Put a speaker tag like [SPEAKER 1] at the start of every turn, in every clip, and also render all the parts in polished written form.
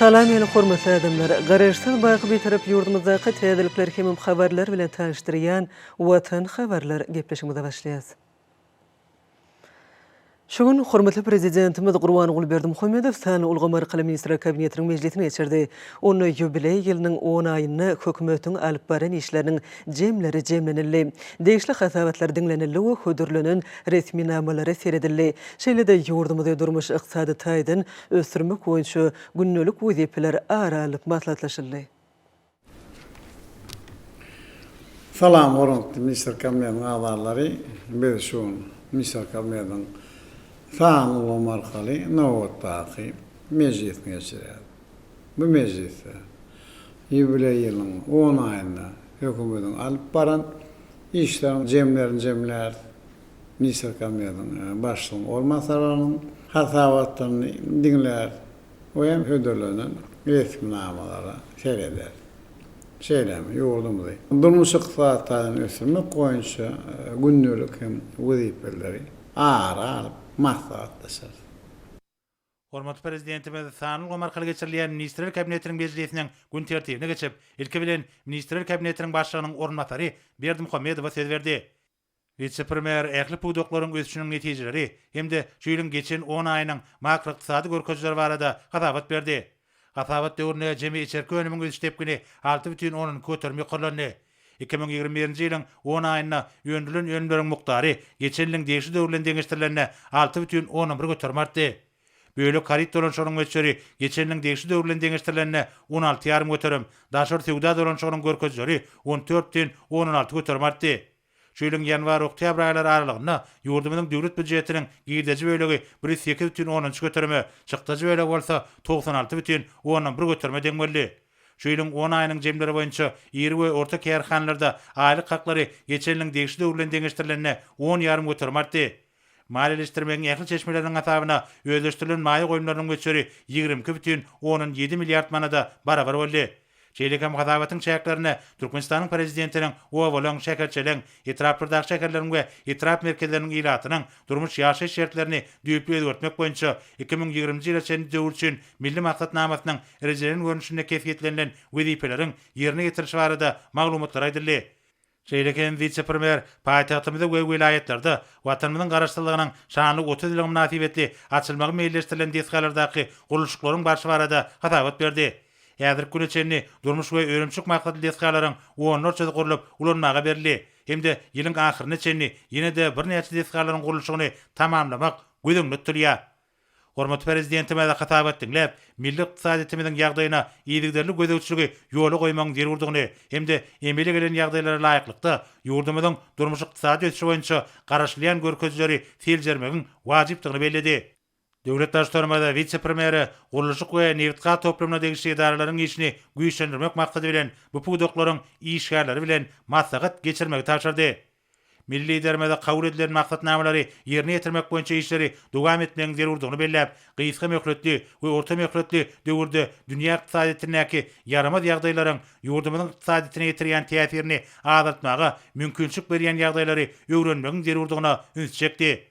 [SPEAKER 1] Salam meni hormatly adamlar! Garaşsyz baky Bitarap ýurdumyzdaky täzelikler hemem habarlar bilen tanyşdyrýan Watan habarlar gepleşigimize başlaýas. Şu gün hormatly Prezidentimiz Gurbanguly Berdimuhamedow sanly ulgam arkaly Ministrler Kabinetiniň mejlisini geçirdi. Onda ýubileý ýylynyň on aýynda Hökümetiň alyp baran işleriniň jemleri jemlenildi. Degişli hasabatlar diňlenildi we hödürlenen resminamalara seredildi. Şeýle-de ýurdumyzy durmuş-ykdysady taýdan ösdürmek boýunça gündelik wezipeler ara alnyp maslahatlaşyldy.
[SPEAKER 2] Salam hormatly Ministrler Kabinetiniň agzalary! Biz şu gün Ministrler Kabinetiniň sanly ulgam arkaly nobatdaky mejlisini geçirýäris. Bu mejlisde ýubileý ýylynyň on aýynda hökümetiň alyp baran işleriniň jemlerini jemläris. Ministrler Kabinetiniň Başlygynyň orunbasarlarynyň hasabatlaryny diňläris. we hem hödürlenen resminamalara serederis. Şeýle hem ýurdumyzy durmuş-ykdysady taýdan ösdürmek boýunça gündelik hem wezipeleri ara alyp maslahatlaşarys.
[SPEAKER 3] Hormatly Prezidentimiz sanly ulgam arkaly geçirilýän Ministrler Kabinetiniň mejlisiniň gün tertibine geçip, ilki bilen Ministrler Kabinetiniň Başlygynyň orunbasary Berdimuhamedowa söz berdi. Wise-premýer ähli pudaklaryň ösüşiniň netijeleri hem-de şu ýylyň geçen on aýynyň makroykdysady görkezijileri barada hasabat berdi. Hasabat döwründe jemi içerki önümiň ösüş depgini 6,2 göterim ýokarlandy. 2021-nji ýylyň on aýynda öndürilen önümleriň mukdary geçen ýylyň degişli döwri bilen deňeşdirilende 6,1 göterim artdy. Bölek haryt dolanyşygynyň möçberi geçen ýylyň degişli döwri bilen deňeşdirilende 16,5 göterim, daşary söwda dolanyşygynyň görkezijileri 14,6 göterim artdy. Şu ýylyň ýanwar-oktýabr aýlary aralygynda ýurdumyzyň döwlet býujetiniň girdeji bölegi 108,3 göterime, çykdajy bölegi bolsa 96,1 göterime deň boldy. Şu ýylyň on aýynyň jemleri boýunça iri we orta kärhanalarda aýlyk haklary geçen ýylyň degişli döwri bilen deňeşdirilende on ýarym göterim artdy. Maliýeleşdirmegiň ähli çeşmeleriniň hasabyna özleşdirilen maýa goýumlarynyň möçberi 22,7 milliard manada barabar boldy. Şeýle hem hasabatyň çäklerinde Türkmenistanyň Prezidentiniň obalaryň, şäherçeleriň, etraplardaky şäherleriň we etrap merkezleriniň ilatynyň durmuş-ýaşaýyş şertlerini düýpli özgertmek boýunça 2020-nji ýyla çenli döwür üçin Milli maksatnamasynyň rejelenen görnüşinde kesgitlenilen wezipeleriň ýerine ýetirilişi barada maglumatlar aýdyldy. Şeýle hem wise-premýer paýtagtymyzda we welaýatlarda Watanymyzyň Garaşsyzlygynyň şanly 30 ýyllygy mynasybetli açylmagy meýilleşdirilen desgalardaky gurluşyklaryň barşy barada hasabat berdi. Häzirki güne çenli durmuş we önümçilik maksatly desgalaryň onlarçasy gurlup, ulanmaga berildi hem-de ýylyň ahyryna çenli ýene-de birnäçe desgalaryň gurluşygyny tamamlamak göz öňünde tutulýar. Hormatly Prezidentimiz hasabat diňläp, milli ykdysadyýetimiziň ýagdaýyna yzygiderli gözegçiligi ýola goýmagyň zerurdygyny hem-de emele gelen ýagdaýlara laýyklykda, ýurdumyzyň durmuş-ykdysady ösüşi boýunça garaşylýan görkezijileri seljermegiň wajypdygyny belledi. Döwlet Baştutanymyz wise-premýere gurluşyk we nebitgaz toplumyna degişli edaralaryň işini güýçlendirmek maksady bilen, bu pudaklaryň işgärleri bilen maslahat geçirmegi tabşyrdy. Milli Liderimiz kabul edilen maksatnamalary ýerine ýetirmek boýunça işleri dowam etmegiň zerurdygyny belläp, gysga möhletli we orta möhletli döwürde dünýä ykdysadyýetindäki ýaramaz ýagdaýlaryň ýurdumyzyň ykdysadyýetine ýetirýän täsirini azaltmaga mümkinçilik berýän ýagdaýlary öwrenmegiň zerurdygyna üns çekdi.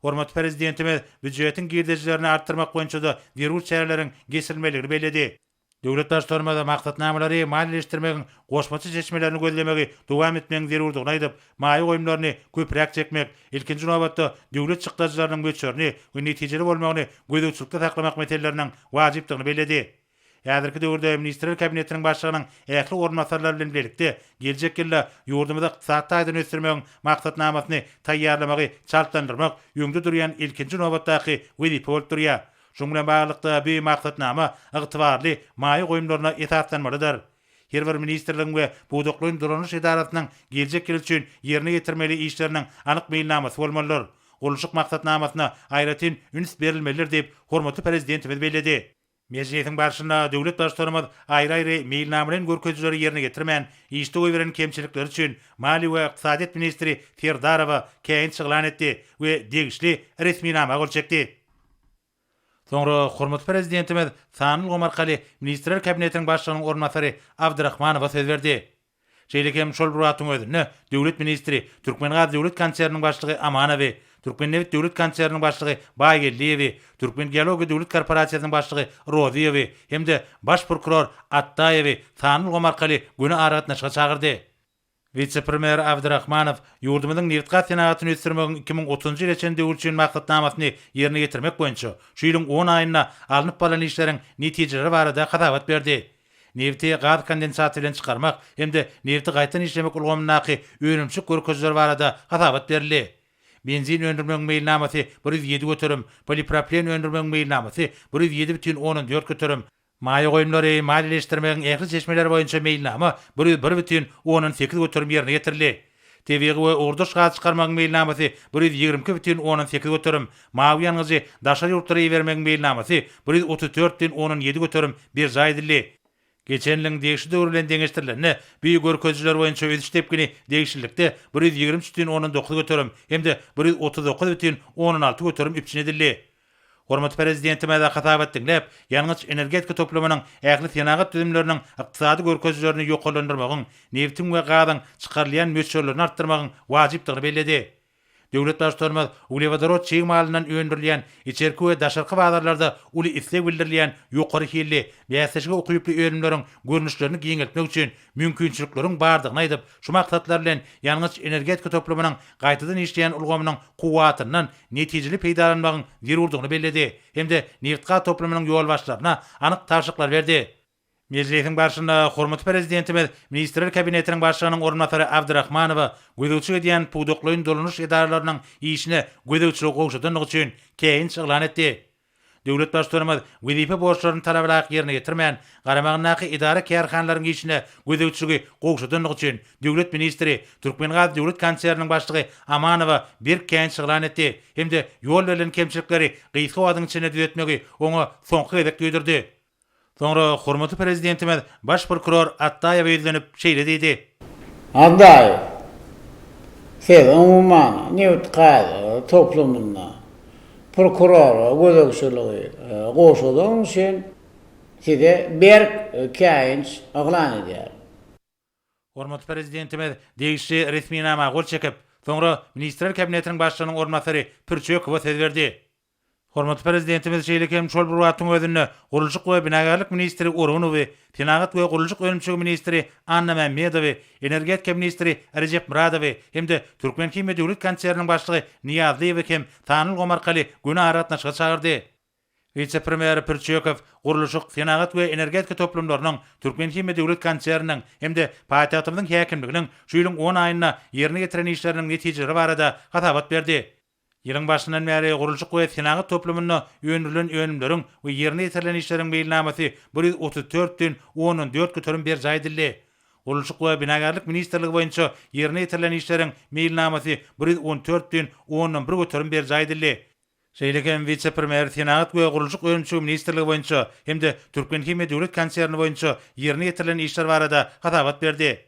[SPEAKER 3] Hormatly Prezidentimiz býujetiň girdejilerini artdyrmak boýunça-da zerur çäreleriň geçirilmelidigini belledi. Döwlet Baştutanymyz maksatnamalary maliýeleşdirmegiň goşmaça çeşmelerini gözlemegi dowam etmegiň zerurdygyny aýdyp, maýa goýumlaryny köpräk çekmek, ilkinji nobatda, döwlet çykdajylarynyň möçberini we netijeli bolmagyny gözegçilikde saklamak meseleleriniň wajypdygyny belledi. Häzirki döwürde Ministrler Kabinetiniň Başlygynyň ähli orunbasarlary bilen bilelikde geljek ýylda ýurdumyzy ykdysady taýdan ösdürmegiň maksatnamasyny taýýarlamagy çaltlandyrmak öňde durýan ilkinji nobatdaky wezipe bolup durýar. Şunuň bilen baglylykda, bu maksatnama ygtybarly maýa goýumlaryna esaslanmalydyr. Her bir ministrligiň we pudaklaýyn dolanyş edarasynyň geljek ýyl üçin ýerine ýetirmeli işleriniň anyk meýilnamasy bolmalydyr. Gurluşyk maksatnamasyna aýratyn üns berilmelidir diýip, hormatly Prezidentimiz belledi. Mejlisiň barşynda döwlet Baştutanymyz aýry-aýry meýilnamalaýyn görkezijileri ýerine ýetirmän, işde goýberen kemçilikleri üçin maliýe we ykdysadyýet ministri Serdarowa käýinç yglan etdi we degişli resminama gol çekdi. Soňra hormatly Prezidentimiz sanly ulgam arkaly Ministrler Kabinetiniň Başlygynyň orunbasary Abdyrahmanowa söz berdi. Şeýle hem şol bir wagtyň özünde döwlet ministri, Türkmengaz döwlet konserniniň başlygy Amanowy, Türkmennebit döwlet konserniniň başlygy Baýgeldiýewi, Türkmengeologiýa döwlet korporasiýasynyň başlygy Rozyýewi hem-de Baş prokuror Atdaýewi sanly ulgam arkaly göni aragatnaşyga çagyrdy. Wise-premýer Abdyrahmanow ýurdumyzyň nebitgaz senagatyny ösdürmegiň 2030-njy ýyla çenli döwür üçin maksatnamasyny ýerine ýetirmek boýunça şu ýylyň on aýynda alnyp barlan işleriň netijeleri barada hasabat berdi. Nebiti gaz kondensaty bilen çykarmak hem-de nebiti gaýtadan işlemek ulgamyndaky önümçilik görkezijileri barada hasabat berildi. Benzin öndürmegiň meýilnamasy 107 göterim, polipropilen öndürmegiň meýilnamasy 107 bütin ondan dört göterim, Maýa goýumlary maliýeleşdirmegiň ähli çeşmeleri boýunça meýilnama 101 bütin ondan 8 göterim ýerine ýetirildi. Tebigy we ugurdaş gaz çykarmagyň meýilnamasy 122 bütin ondan 8 göterim, mawy ýangyjy daşary ýurtlara ibermegiň meýilnamasy 134 bütin ondan 7 göterim berjaý edildi. Geçen ýylyň degişli döwri bilen deňeşdirilende, bu görkezijiler boýunça ösüş depgini degişlilikde 123 bütin ondan 9 göterim hem-de 139 bütin ondan 6 göterim üpjün edildi. Hormatly Prezidentimiz hasabat diňläp, ýangyç-energetika toplumynyň ähli senagat düzümleriniň ykdysady görkezijilerini ýokarlandyrmagyň, nebitiň we gazyň çykarylýan möçberlerini artdyrmagyň wajypdygyny belledi. Döwlet Baştutanymyz uglewodorod çig malyndan öndürilýän, içerki we daşarky bazarlarda uly isleg bildirilýän ýokary hilli, bäsleşige ukyply önümleriň görnüşlerini giňeltmek üçin mümkinçilikleriň bardygyny aýdyp, şu maksatlar bilen ýangyç-energetika toplumynyň gaýtadan işleýän ulgamynyň kuwwatyndan netijeli peýdalanmagyň zerurdygyny belledi hem-de nebitgaz toplumynyň ýolbaşçylaryna anyk tabşyryklary berdi. Mejlisiň barşynda hormatly Prezidentimiz Ministrler Kabinetiniň Başlygynyň orunbasary Abdyrahmanowa gözegçilik edýän pudaklaýyn dolanyş edaralarynyň işine gözegçiligi gowşadandygy üçin käýinç yglan etdi. Döwlet Baştutanymyz wezipe borçlaryny talabalaýyk ýerine ýetirmän, garamagyndaky edara-kärhanalaryň işine gözegçiligi gowşadandygy üçin döwlet ministri, Türkmengaz döwlet konserniniň başlygy Amanowa berk käýinç yglan etdi hem-de ýol berlen kemçilikleri gysga wagtyň içinde düzetmegi oňa soňky gezek duýdurdy. Soňra hormatly Prezidentimiz Baş prokuror Atdaýewe ýüzlenip, şeýle diýdi.
[SPEAKER 2] Atdaýew, siz, umuman, nebit-gaz toplumynda prokurora gözegçiligi gowşadygyňyz üçin size berk käýinç yglan edýärin.
[SPEAKER 3] Hormatly Prezidentimiz degişli resminama gol çekip, soňra Ministrler Kabinetiniň Başlygynyň orunbasary Pürçekowa söz berdi. Hormatly Prezidentimiz şeýle hem şol bir wagtyň özünde gurluşyk we binagärlik ministri Orunowy, senagat we gurluşyk önümçiligi ministri Annamämmedowy, energetika ministri Rejepmyradowy hem-de Türkmenhimiýa döwlet konserniniň başlygy Nyýazlyýewi hem sanly ulgam arkaly göni aragatnaşyga çagyrdy. Wise-premýer Pürçekow gurluşyk, senagat we energetika toplumlarynyň, Türkmenhimiýa döwlet konserniniň hem-de paýtagtymyzyň häkimliginiň şu ýylyň on aýynda ýerine ýetiren işleriniň netijeleri barada hasabat berdi. Ýylyň başyndan bäri gurluşyk we senagat toplumynda öndürilen önümleriň we ýerine ýetirilen işleriň meýilnamasy 134 bütin 4 göterim berjaý edildi. Gurluşyk we binagärlik ministrligi boýunça ýerine ýetirilen işleriň meýilnamasy 114 bütin 1 göterim berjaý edildi. Şeýle hem wise-premýer Senagat we gurluşyk önümçiligi ministrligi boýunça hem-de Türkmenhimiýa döwlet konserni boýunça ýerine ýetirilen işler barada hasabat berdi.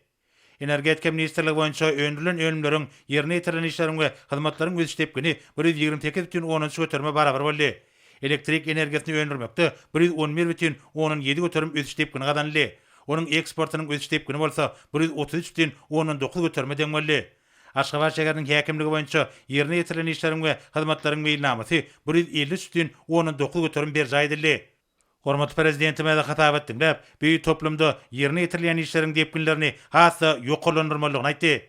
[SPEAKER 3] Energetika ministrligi boýunça öndürilen önümleriň, ýerine ýetirilen işleriň we hyzmatlaryň ösüş depgini 128 bütin ondan üç göterime barabar boldy. Elektrik energiýasyny öndürmekde 111 bütin ondan ýedi göterim ösüş depgini gazanyldy. Onuň eksportynyň ösüş depgini bolsa 133 bütin ondan dokuz göterime deň boldy. Aşgabat şäheriniň häkimligi boýunça ýerine ýetirilen işleriň we hyzmatlaryň meýilnamasy 153 bütin ondan dokuz göterim berjaý edildi. Hormatly Prezidentimiz hasabat diňläp, bu toplumda ýerine ýetirilýän işleriň depginlerini has-da ýokarlandyrmalydygyny aýtdy.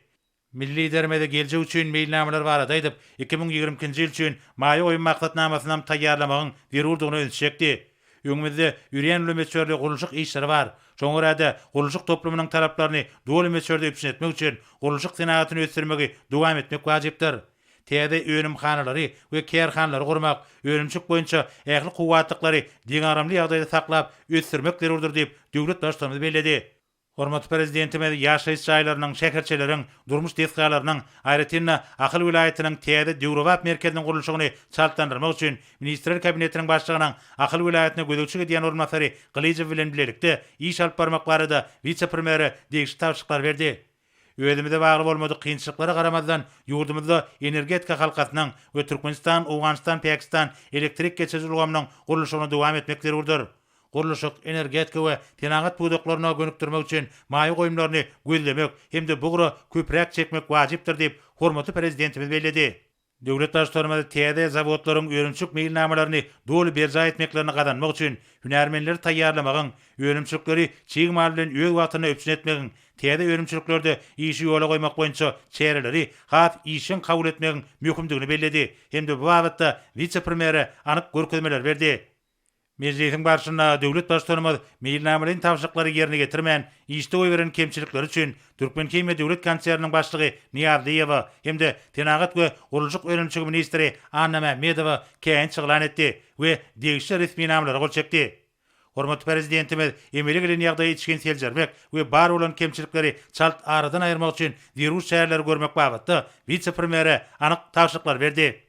[SPEAKER 3] Milli Liderimiz geljek üçin meýilnamalar barada aýdyp, 2022-nji ýyl üçin maýa goýum maksatnamasyny taýýarlamagyň zerurdygyna ünsi çekdi. Öňümizde örän uly möçberli gurluşyk işleri bar. Şoňa görä-de, gurluşyk toplumynyň talaplaryny doly möçberde üpjün etmek üçin gurluşyk senagatyny ösdürmegi dowam etmek wajypdyr. Täze önümhanalary we kärhanalary gurmak, önümçilik boýunça ähli kuwwatlyklary deňagramly ýagdaýda saklap, ösdürmek zerurdyr diýip, döwlet Baştutanymyz belledi. Hormatly Prezidentimiz ýaşaýyş jaýlarynyň, şäherçeleriň, durmuş desgalarynyň, aýratyn-da, Ahal welaýatynyň täze döwrebap merkeziniň gurluşygyny çaltlandyrmak üçin Ministrler Kabinetiniň Başlygynyň Ahal welaýatyna gözegçilik edýän orunbasary Gylyjow bilen bilelikde iş alyp barmak barada wise-premýere degişli tabşyryklary berdi. Özümize bagly bolmadyk kynçylyklara garamazdan, ýurdumyzda energetika halkasynyň we Türkmenistan, Owganystan, Pakistan elektrik geçiriji ulgamynyň gurluşygyny dowam etmek zerurdyr. Gurluşyk, energetika we senagat pudaklaryna gönükdirmek üçin maýa goýumlaryny gözlemek hem-de bu ugra köpräk çekmek wajypdyr diýip, hormatly Prezidentimiz belledi. Döwlet Baştutanymyz täze zawodlaryň önümçilik meýilnamalaryny doly berjaý etmeklerini gazanmak üçin hünärmenleri taýýarlamagyň, önümçilikleri çig mal bilen öz wagtynda üpjün etmegiň, täze önümçiliklerde işi ýola goýmak boýunça çäreleri has işjeň kabul etmegiň möhümdigini belledi hem-de bu babatda wise-premýere anyk görkezmeleri berdi. Mejlisiň barşynda döwlet Baştutanymyz meýilnamalaýyn tabşyryklary ýerine ýetirmän, işde goýberen kemçilikleri üçin Türkmenhimiýa döwlet konserniniň başlygy Nyýazlyýewe hem-de senagat we gurluşyk önümçigi ministri Annamämmedowa käýinç yglan etdi we degişli resminamalara gol çekdi. Hormatly Prezidentimiz emele gelen ýagdaýy içgin seljermek we bar bolan kemçilikleri çalt aradan aýyrmak üçin zerur çäreleri görmek babatda wise-premýere anyk tabşyryklary berdi.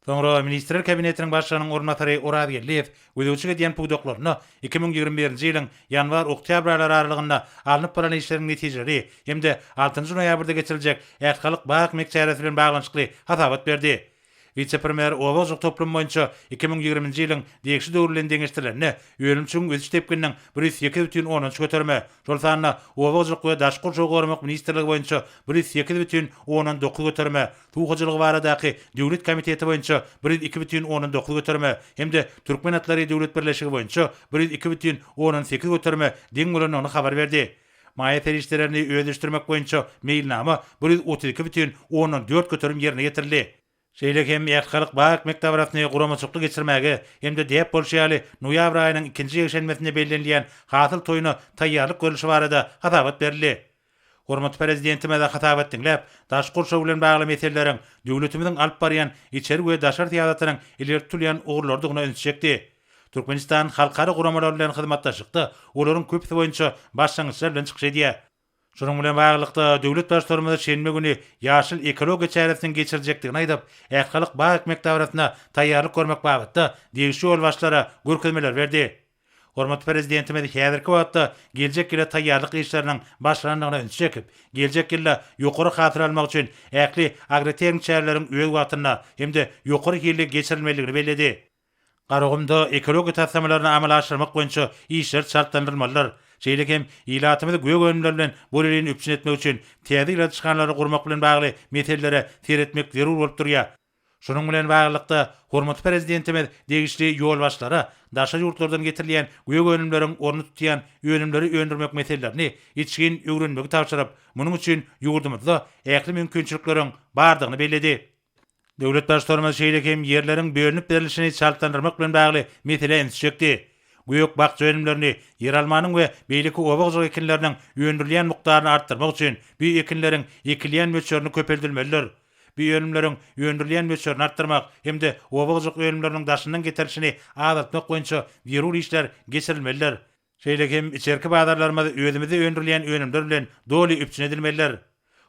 [SPEAKER 3] Soňra Ministrler Kabinetiniň Başlygynyň orunbasary Oraz Geldiýew gözegçilik edýän pudaklarynda 2021-nji ýylyň ýanwar-oktýabr aýlary aralygynda alnyp barlan işleriň netijeleri hem-de altynjy noýabrda geçiriljek ählihalk bag ekmek çäresi bilen baglanyşykly hasabat berdi. Wise-premýer oba hojalyk toplumy boýunça 2020-nji ýylyň degişli döwri bilen deňeşdirilende, önümçiligiň ösüş depgininiň 108,3 göterime, şol sanda Oba hojalyk we daşky gurşawy goramak ministrligi boýunça 108,9 göterime, Suw hojalygy baradaky döwlet komiteti boýunça 102 bütin ondan 9 göterime hem-de Türkmen atlary döwlet birleşigi boýunça 102 bütin ondan 8 göterime deň bolandygyny habar berdi. Maýa serişdelerini özleşdirmek boýunça meýilnama 132 bütin ondan 4 göterim ýerine ýetirildi. Şeýle hem ählihalk bag ekmek dabarasyny guramaçylykly geçirmäge hem-de däp bolşy ýaly noýabr aýynyň ikinji ýekşenbesinde bellenilýän Hasyl toýuna taýýarlyk görlüşi barada hasabat berildi. Hormatly Prezidentimiz hasabat diňläp, daşky gurşaw bilen bagly meseleleriň döwletimiziň alyp barýan içeri we daşary syýasatynyň ileri tutulýan ugurlarydygyna ünsi çekdi. Türkmenistan halkara guramalar bilen hyzmatdaşlykda olaryň köpüsi boýunça başlangyçlar bilen çykyş edýär. Şunuň bilen baglylykda, döwlet Baştutanymyz şenbe güni Ýaşyl ekologiýa çäresiniň geçiriljekdigini aýdyp, ählihalk bag ekmek dabarasyna taýýarlyk görmek babatda degişli ýolbaşçylara görkezmeleri berdi. Hormatly Prezidentimiz häzirki wagtda geljek ýyla taýýarlyk işleriniň başlanandygyna ünsi çekip, geljek ýylda ýokary hasyl almak üçin ähli agrotehniki çäreleriň öz wagtynda hem-de ýokary hilli geçirilmelidigini belledi. Garagumda ekologiýa taslamalaryny amala aşyrmak boýunça işler çaltlandyrylmalydyr. Şeýle hem ilatymyzy gök önümler bilen bolelin üpjün etmek üçin täze ýyladyşhanalary gurmak bilen bagly meselelere seretmek zerur bolup durýar. Şunuň bilen baglylykda, hormatly Prezidentimiz degişli ýolbaşçylara daşary ýurtlardan getirilýän gök önümleriň ornuny tutýan önümleri öndürmek meselelerini içgin öwrenmegi tabşyryp, munuň üçin ýurdumyzda ähli mümkinçilikleriň bardygyny belledi. Döwlet Baştutanymyz şeýle hem ýerleriň bölünip berlişini çaltlandyrmak bilen bagly meselä ünsi çekdi. Gök-bakja önümlerini, ýeralmanyň we beýleki oba hojalyk ekinleriniň öndürilýän mukdaryny artdyrmak üçin bu ekinleriň ekilýän möçberini köpeldilmelidir. Bu önümleriň öndürilýän möçberini artdyrmak hem-de oba hojalyk önümleriniň daşyndan getirilişini azaltmak boýunça zerur işler geçirilmelidir. Şeýle hem içerki bazarlarymyz özümizde öndürilýän önümler bilen doly üpjün edilmelidir.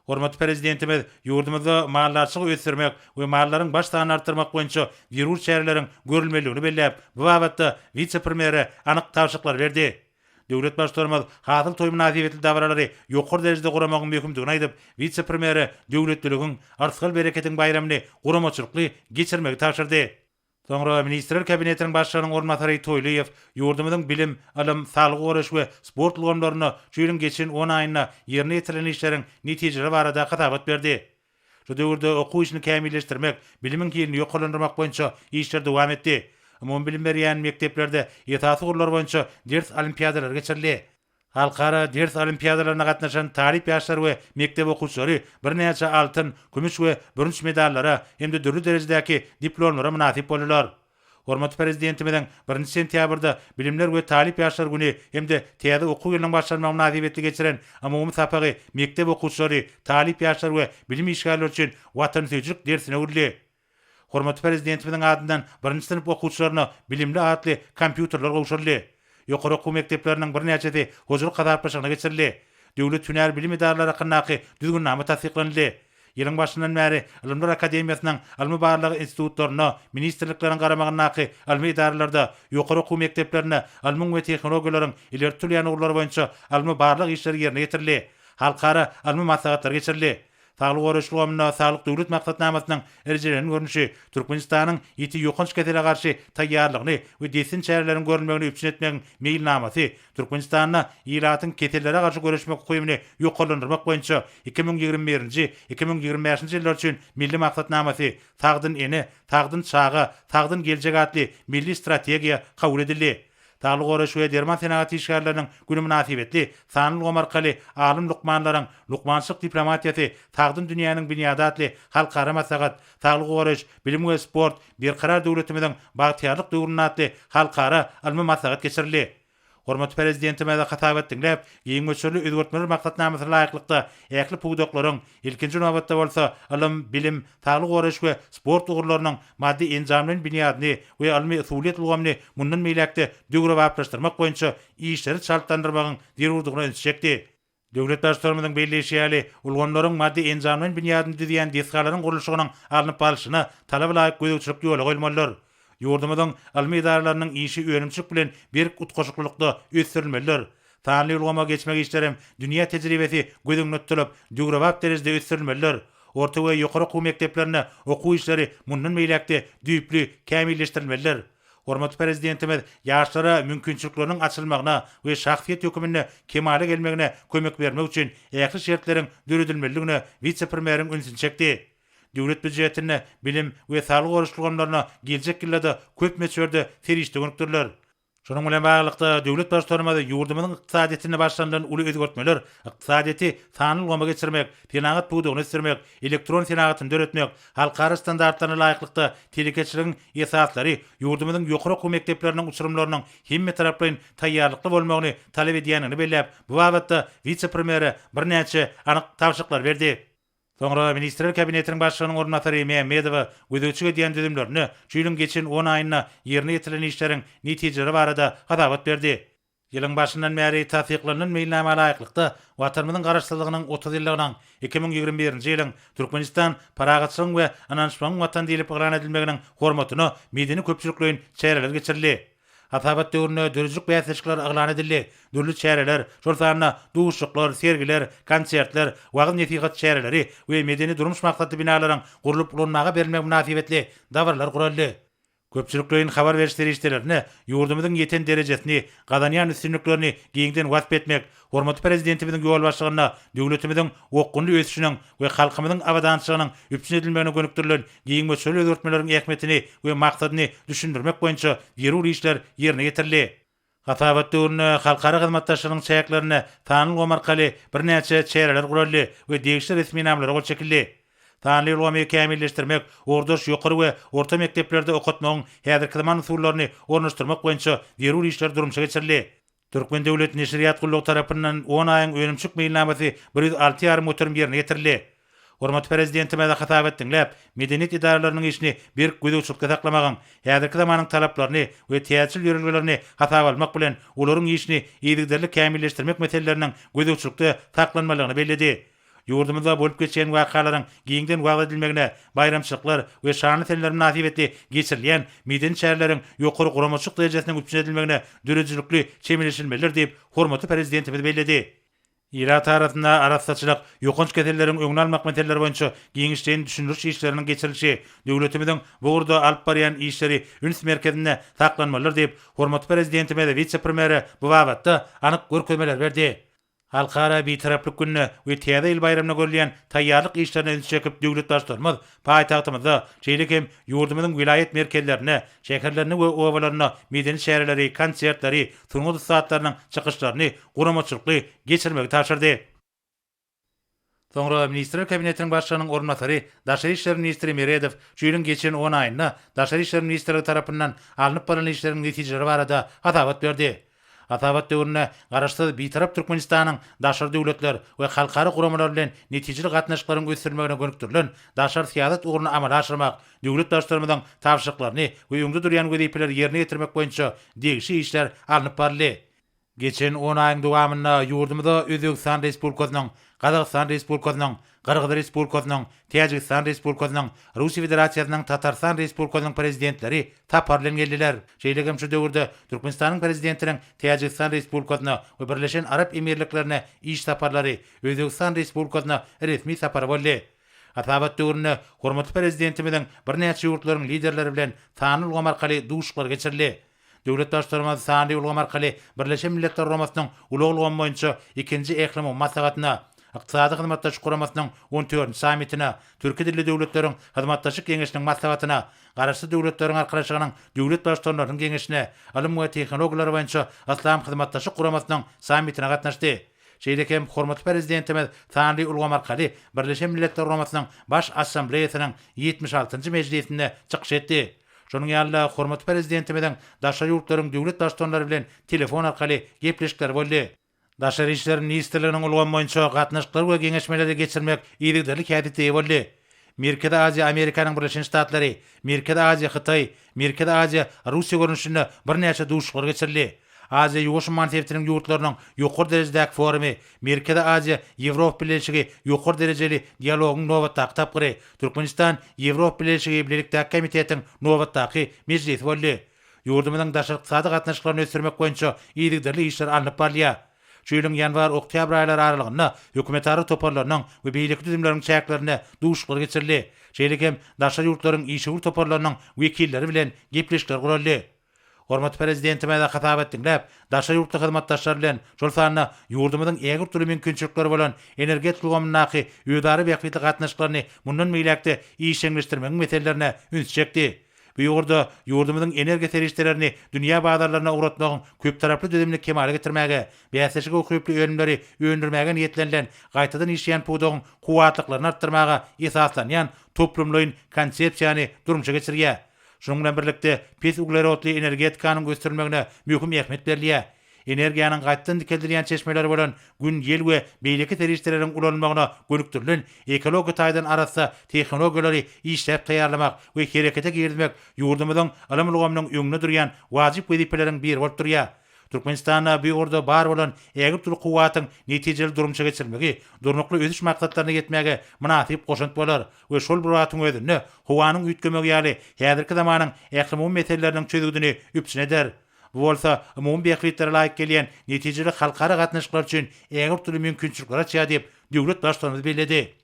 [SPEAKER 3] Hormatly Prezidentimiz ýurdumyzda maldarçylygy ösdürmek we mallaryň baş sanyny artdyrmak boýunça zerur çäreleriň görülmelidigini belläp, bu babatda wise-premýere anyk tabşyryklary berdi. Döwlet Baştutanymyz Hasyl toýy mynasybetli dabaralary ýokary derejede guramagyň möhümdigini aýdyp, wise-premýere döwletliligiň, yrsgal-bereketiň baýramyny guramaçylykly geçirmegi tabşyrdy. Soňra Ministrler Kabinetiniň Başlygynyň orunbasary Toýlyýew ýurdumyzyň bilim, ylym, saglygy goraýyş we sport ulgamlarynda şu ýylyň geçen on aýynda ýerine ýetirilen işleriň netijeleri barada hasabat berdi. Şu döwürde okuw işini kämilleşdirmek, bilimiň hilini ýokarlandyrmak boýunça işler dowam etdi. Umumybilim berýän mekdeplerde esasy ugurlar boýunça ders olimpiadalary geçirildi. Halkara ders olimpiadalaryna gatnaşan talyp ýaşlar we mekdep okuwçylary birnäçe altyn, kümüş we bürünç medallara hem-de dürli derejedäki diplomlara mynasyp boldular. Hormatly Prezidentimiziň birinji sentýabrda Bilimler we talyp ýaşlar güni hem-de täze okuw ýylynyň başlanmagy mynasybetli geçiren umumy sapagy mekdep okuwçylary, talyp ýaşlar we bilim işgärleri üçin watansöýüjilik dersine öwrüldi. Hormatly Prezidentimiziň adyndan birinji synp okuwçylaryna Bilimli atly kompýuterler gowşuryldy. Ýokary okuw mekdepleriniň birnäçesi hojalyk hasaplaşygyna geçirildi. Döwlet hünär bilim edaralary hakyndaky Düzgünnama tassyklanyldy. Ýylyň başyndan bäri Ylymlar akademiýasynyň ylmy-barlag institutlarynda, ministrlikleriň garamagyndaky ylmy edaralarda, ýokary okuw mekdeplerinde ylmyň we tehnologiýalaryň ileri tutulýan ugurlary boýunça ylmy-barlag işleri ýerine ýetirildi. Halkara ylmy maslahatlar geçirildi. Saglygy goraýyş ulgamynda Saglyk Döwlet maksatnamasynyň rejelenen görnüşi Türkmenistanyň ýiti ýokanç kesele garşy taýýarlygyny we dessin çäreleriň görülmegini üpjün etmegiň meýilnamasy Türkmenistanda ilatyň kesellere garşy göreşmek ukybyny ýokarlandyrmak boýunça 2021-nji, 2025-nji ýyllar üçin Milli maksatnamasy, Sagdyn ene, sagdyn çaga, sagdyn geljek atly Milli strategiýa kabul edildi. Saglygy goraýyş we derman senagaty işgärleriniň güni mynasybetli sanly ulgam arkaly alym lukmanlaryň Lukmançylyk diplomatiýasy, sagdyn dünýäniň binýady atly halkara maslahat, Saglygy goraýyş, bilim we sport Berkarar döwletimiziň bagtyýarlyk döwründe atly halkara ylmy maslahat geçirildi. Hormatly Prezidentimiz hasabat diňläp, giň möçberli özgertmeler maksatnamasyna laýyklykda ähli pudaklaryň, ilkinji nobatda bolsa, ylym, bilim, saglygy goraýyş we sport ugurlarynyň maddy-enjamlaýyn binýadyny we ylmy-usulyýet ulgamyny mundan beýläk-de döwrebaplaşdyrmak boýunça işleri çaltlandyrmagyň zerurdygyna ünsi çekdi. Döwlet Baştutanymyzyň belleýşi ýaly, ulgamlaryň maddy-enjamlaýyn binýadyny düzýän desgalaryň gurluşygynyň alnyp barlyşyna talaba laýyk gözegçilik ýola goýulmalydyr. Ýurdumyzyň ylmy edaralarynyň işi önümçilik bilen berk utgaşyklylykda ösdürilmelidir. Sanly ulgama geçmek işlerem dünýä tejribesi göz öňünde tutulyp, döwrebap derejede ösdürilmelidir. Orta we ýokary okuw mekdeplerinde okuw işleri mundan beýläk-de düýpli kämilleşdirilmelidir. Hormatly Prezidentimiz ýaşlara mümkinçilikleriniň açylmagyna we şahsyýet höküminde kemala gelmegine kömek bermek üçin ähli şertleriň döredilmelidigine wise-premýeriň ünsüni çekdi. Döwlet býujetinde bilim we saglygy goraýyş ulgamlaryna geljek ýylda-da köp möçberde serişde gönükdiriler. Şunuň bilen baglylykda, döwlet Baştutanymyz ýurdumyzyň ykdysadyýetinde başlanylan uly özgertmeler ykdysadyýeti sanly ulgama geçirmek, senagat pudagyny ösdürmek, elektron senagatyny döretmek, halkara standartlaryna laýyklykda telekeçiligiň esaslary ýurdumyzyň ýokary okuw mekdepleriniň uçurymlarynyň hemmetaraplaýyn taýýarlykly bolmagyny talap edýändigini belläp, bu babatda wise-premýere birnäçe anyk tabşyryklary berdi. Soňra Ministrler Kabinetiniň Başlygynyň orunbasary Mämmedowa gözegçilik edýän düzümlerinde şu ýylyň geçen on aýynda ýerine ýetirilen işleriň netijeleri barada hasabat berdi. Ýylyň başyndan bäri tassyklanylan meýilnama laýyklykda, Watanymyzyň Garaşsyzlygynyň 30 ýyllygynyň, 2021-nji ýylyň Türkmenistan, parahatçylygyň we ynanyşmagyň Watany diýlip yglan edilmeginiň hormatyna medeni-köpçülikleýin çäreler geçirildi. Hasabat döwründe döredijilik bäsleşikleri yglan edildi, dürli çäreler, şol sanda duşuşyklar, sergiler, konsertler, wagyz-nesihat çäreleri we medeni-durmuş maksatly binalaryň gurlup ulanmaga berilmegi mynasybetli dabaralar guraldy. Köpçülikleýin habar beriş serişdelerinde ýurdumyzyň ýeten derejesini, gazanýan üstünliklerini giňden wasp etmek, hormatly Prezidentimiziň ýolbaşçylygynda döwletimiziň okgunly ösüşiniň we halkymyzyň abadançylygynyň üpjün edilmegine gönükdirilen giň möçberli özgertmeleriň ähmiýetini we maksadyny düşündirmek boýunça zerur işler ýerine ýetirildi. Hasabat döwründe halkara hyzmatdaşlygynyň çäklerinde sanly ulgam arkaly birnäçe çäreler guraldy we degişli resminamalara gol çekildi. Sanly ulgamy kämilleşdirmek, ugurdaş ýokary we orta mekdeplerde okatmagyň häzirki zaman usullaryny ornaşdyrmak boýunça zerur işler durmuşa geçirildi. Türkmen döwlet neşirýat gullugy tarapyndan on aýyň önümçilik meýilnamasy 106 ýarym göterim ýerine ýetirildi. Hormatly Prezidentimize hasabat diňläp, medeniýet edaralarynyň işini berk gözegçilikde saklamagyň, häzirki zamanyň talaplaryny we täzeçil ýörelgelerini hasaba almak bilen, olaryň işini yzygiderli kämilleşdirmek meseleleriniň gözegçilikde saklanmalygyny belledi. Ýurdumyzda bolup geçýän wakalaryň giňden wagyz edilmegine, baýramçylyklar we şanly seneler mynasybetli geçirilýän medeni çäreleriň ýokary guramaçylyk derejesiniň üpjün edilmegine döredijilikli çemeleşilmelidir diýip, hormatly Prezidentimiz belledi. Ilat arasynda arassaçylyk, ýokanç keselleriň öňüni almak meseleleri boýunça giňişleýin düşündiriş işleriniň geçirilişi, döwletimiziň bu ugurda alyp barýan işleri üns merkezinde saklanmalydyr diýip, hormatly Prezidentimiz wise-premýere bu babatda anyk görkezmeleri berdi. Halkara Bitaraplyk gününe we Täze ýyl baýramyna görülýän taýýarlyk işlerine ünsi çekip, döwlet Baştutanymyz paýtagtymyzda, şeýle hem ýurdumyzyň welaýat merkezlerinde, şäherlerinde we obalarynda medeni çäreleri, konsertleri, sungat ussatlarynyň çykyşlaryny guramaçylykly geçirmegi tabşyrdy. Soňra Ministrler Kabinetiniň Başlygynyň orunbasary, daşary işler ministri Meredow şu ýylyň geçen on aýynda Daşary işler ministrligi tarapyndan alnyp barlan işleriň netijeleri barada hasabat berdi. Hasabat döwründe Garaşsyz, Bitarap Türkmenistanyň daşary döwletler we halkara guramalar bilen netijeli gatnaşyklaryň ösdürilmegine gönükdirilen daşary syýasat ugruny amala aşyrmak, döwlet Baştutanymyzyň tabşyryklaryny we öňde durýan wezipeleri ýerine ýetirmek boýunça degişli işler alnyp baryldy. Geçen on aýyň dowamynda ýurdumyza Özbegistan Respublikasynyň, Gazagystan Respublikasynyň, Gyrgyz Respublikasynyň, Täjigistan Respublikasynyň, Russiýa Federasiýasynyň Tatarystan Respublikasynyň Prezidentleri sapar bilen geldiler. Şeýle hem şu döwürde Türkmenistanyň Prezidentiniň Täjigistan Respublikasyna we Birleşen Arap Emirliklerine iş saparlary, Özbegistan Respublikasyna resmi sapary boldy. Hasabat döwründe hormatly Prezidentimiziň birnäçe ýurtlaryň Liderleri bilen sanly ulgam arkaly duşuşyklar geçirildi. Döwlet Baştutanymyz sanly ulgam arkaly Birleşen Milletler Guramasynyň ulag ulgamy boýunça ikinji ählumumy maslahatyna, Ykdysady Hyzmatdaşlyk Guramasynyň on dördünji sammitine, Türki dilli döwletleriň Hyzmatdaşlyk Geňeşiniň maslahatyna, Garaşsyz Döwletleriň Arkalaşygynyň Döwlet Baştutanlarynyň Geňeşine, Ylym we tehnologiýalar boýunça Yslam Hyzmatdaşlyk Guramasynyň sammitine gatnaşdy. Şeýle hem hormatly Prezidentimiz sanly ulgam arkaly Birleşen Milletler Guramasynyň Baş Assambleýasynyň 76-njy mejlisinde çykyş etdi. Şonuň ýaly-da, hormatly Prezidentimiziň daşary ýurtlaryň döwlet Baştutanlary bilen telefon arkaly gepleşikleri boldy. Daşary işler ministrliginiň ulgamy boýunça gatnaşyklar we geňeşmeleri geçirmek yzygiderli häsiýete eýe boldy. Merkezi Aziýa-Amerikanyň Birleşen Ştatlary, Merkezi Aziýa-Hytaý, Merkezi Aziýa-Russiýa görnüşinde birnäçe duşuşyklar geçirildi. Aziýa-Ýuwaş umman sebitiniň ýurtlarynyň ýokary derejedäki forumy, Merkezi Aziýa, Ýewropa Bileleşigi ýokary derejeli dialogyň nobatdaky tapgyry, Türkmenistan, Ýewropa Bileleşigi bilelikdäki komitetiň nobatdaky mejlisi boldy. Ýurdumyzyň daşary ykdysady gatnaşyklaryny ösdürmek boýunça yzygiderli işler alnyp barylýar. Şu ýylyň ýanwar-oktýabr aýlary aralygynda hökümetara toparlarynyň we beýleki düzümleriň çäklerinde duşuşyklar geçirildi. Şeýle hem daşary ýurtlaryň işewür toparlarynyň wekilleri bilen gepleşikler guraldy. Hormatly Prezidentimiz hasabat diňläp, daşary ýurtly hyzmatdaşlar bilen, şol sanda ýurdumyzyň ägirt uly mümkinçilikleri bolan energetika ulgamyndaky özara bähbitli gatnaşyklaryny mundan beýläk-de işjeňleşdirmegiň meselelerine ünsi çekdi. Bu ugurda ýurdumyzyň energiýa serişdelerini dünýä bazarlaryna ugratmagyň köptaraply düzümini kemala getirmäge, bäsleşige ukyply önümleri öndürmäge niýetlenilen gaýtadan işleýän pudagyň kuwwatlyklaryny artdyrmaga esaslanýan toplumlaýyn konsepsiýany durmuşa geçirýär. Şunuň bilen birlikde, pes uglerodly energetikanyň ösdürilmegine möhüm ähmiýet berilýär. Energiýanyň gaýtadan dikeldilýän çeşmeleri bolan Gün, ýel we beýleki serişdeleriň ulanylmagyna gönükdirilen ekologiýa taýdan arassa tehnologiýalary işläp taýýarlamak we herekete girizmek ýurdumyzyň ylym ulgamynyň öňünde durýan wajyp wezipeleriň biri bolup durýar. Türkmenistanda bu ugurda bar bolan ägirt uly kuwwatyň netijeli durmuşa geçirilmegi Durnukly ösüş maksatlaryna ýetmäge mynasyp goşant bolar we şol bir wagtyň özünde howanyň üýtgemegi ýaly häzirki zamanyň ählumumy meseleleriniň çözgüdini üpjün eder. Bu bolsa umumy bähbitlere laýyk gelýän netijeli halkara gatnaşyklar üçin ägirt uly mümkinçilikleri açýar diýip, döwlet Baştutanymyz belledi.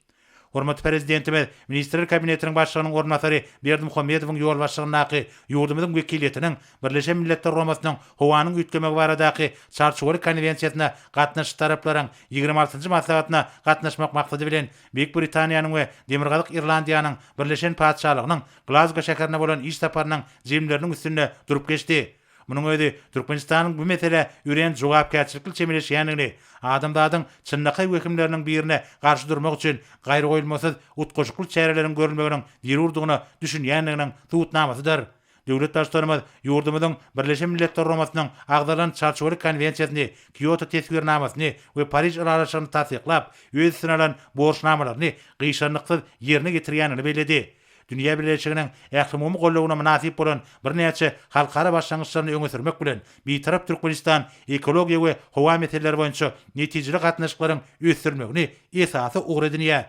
[SPEAKER 3] Hormatly Prezidentimiz Ministrler Kabinetiniň Başlygynyň orunbasary Berdimuhamedowyň ýolbaşçylygyndaky ýurdumyzyň wekiliýetiniň Birleşen Milletler Guramasynyň Howanyň üýtgemegi baradaky Çarçuwaly konwensiýasyna gatnaşyjy taraplaryň ýigrimi altynjy maslahatyna gatnaşmak maksady bilen Beýik Britaniýanyň we Demirgazyk Irlandiýanyň Birleşen Patyşalygynyň Glazgo şäherine bolan iş saparynyň jemleriniň üstünde durup geçdi. Munuň özi Türkmenistanyň bu meselä örän jogapkärçilikli çemeleşýändigini, adamzadyň çynlakaý wehimleriniň birine garşy durmak üçin gaýragoýulmasyz utgaşykly çäreleriň görülmeginiň zerurdygyna düşünýändiginiň subutnamasydyr. Döwlet Baştutanymyz ýurdumyzyň Birleşen Milletler Guramasynyň agzalan Çarçuwaly konwensiýasyny, Kýoto teswirnamasyny we Pariž ylalaşygyny tassyklap, öz üstüne alan borçnamalaryny gyşarnyksyz ýerine ýetirýändigini belledi. Dünýä bileleşiginiň ählumumy goldawyna mynasyp bolan birnäçe halkara başlangyçlaryny öňe sürmek bilen, Bitarap Türkmenistan ekologiýa we howa meseleleri boýunça netijeli gatnaşyklaryň ösdürilmegini esasy ugur edinýär.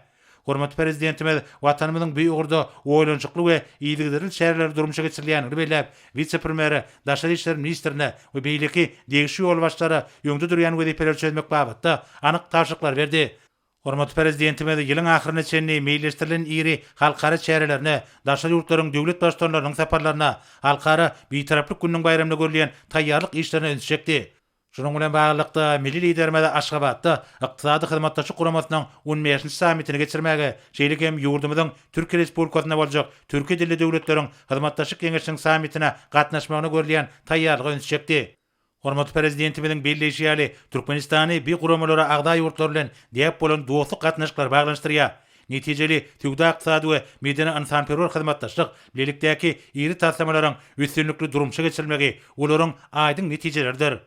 [SPEAKER 3] Hormatly Prezidentimiz Watanymyzyň bu ugurda oýlanyşykly we yzygiderli çäreleri durmuşa geçirilýändigini belläp, wise-premýere, daşary işler ministrine we beýleki degişli ýolbaşçylara öňde durýan wezipeleri çözmek babatda anyk tabşyryklary berdi. Hormatly Prezidentimiz ýylyň ahyryna çenli meýilleşdirilen iri halkara çärelerine, daşary ýurtlaryň döwlet Baştutanlarynyň saparlaryna, Halkara Bitaraplyk gününiň baýramyna görülýän taýýarlyk işlerine ünsi çekdi. Şunuň bilen baglylykda, milli Liderimiz Aşgabatda Ykdysady Hyzmatdaşlyk Guramasynyň on bäşinji sammitini geçirmäge, şeýle hem ýurdumyzyň Türkiýe Respublikasynda boljak Türki dilli döwletleriň Hyzmatdaşlyk Geňeşiniň sammitine gatnaşmagyna görülýän taýýarlyga ünsi çekdi. Hormatly Prezidentimiziň belleýşi ýaly, Türkmenistany bi guramalara agza ýurtlar bilen däp bolan dostluk gatnaşyklary baglanyşdyrýar. Netijeli söwda-ykdysady we medeni-ynsanperwer hyzmatdaşlyk, bilelikdäki iri taslamalaryň üstünlikli durmuşa geçirilmegi olaryň aýdyň netijeleridir.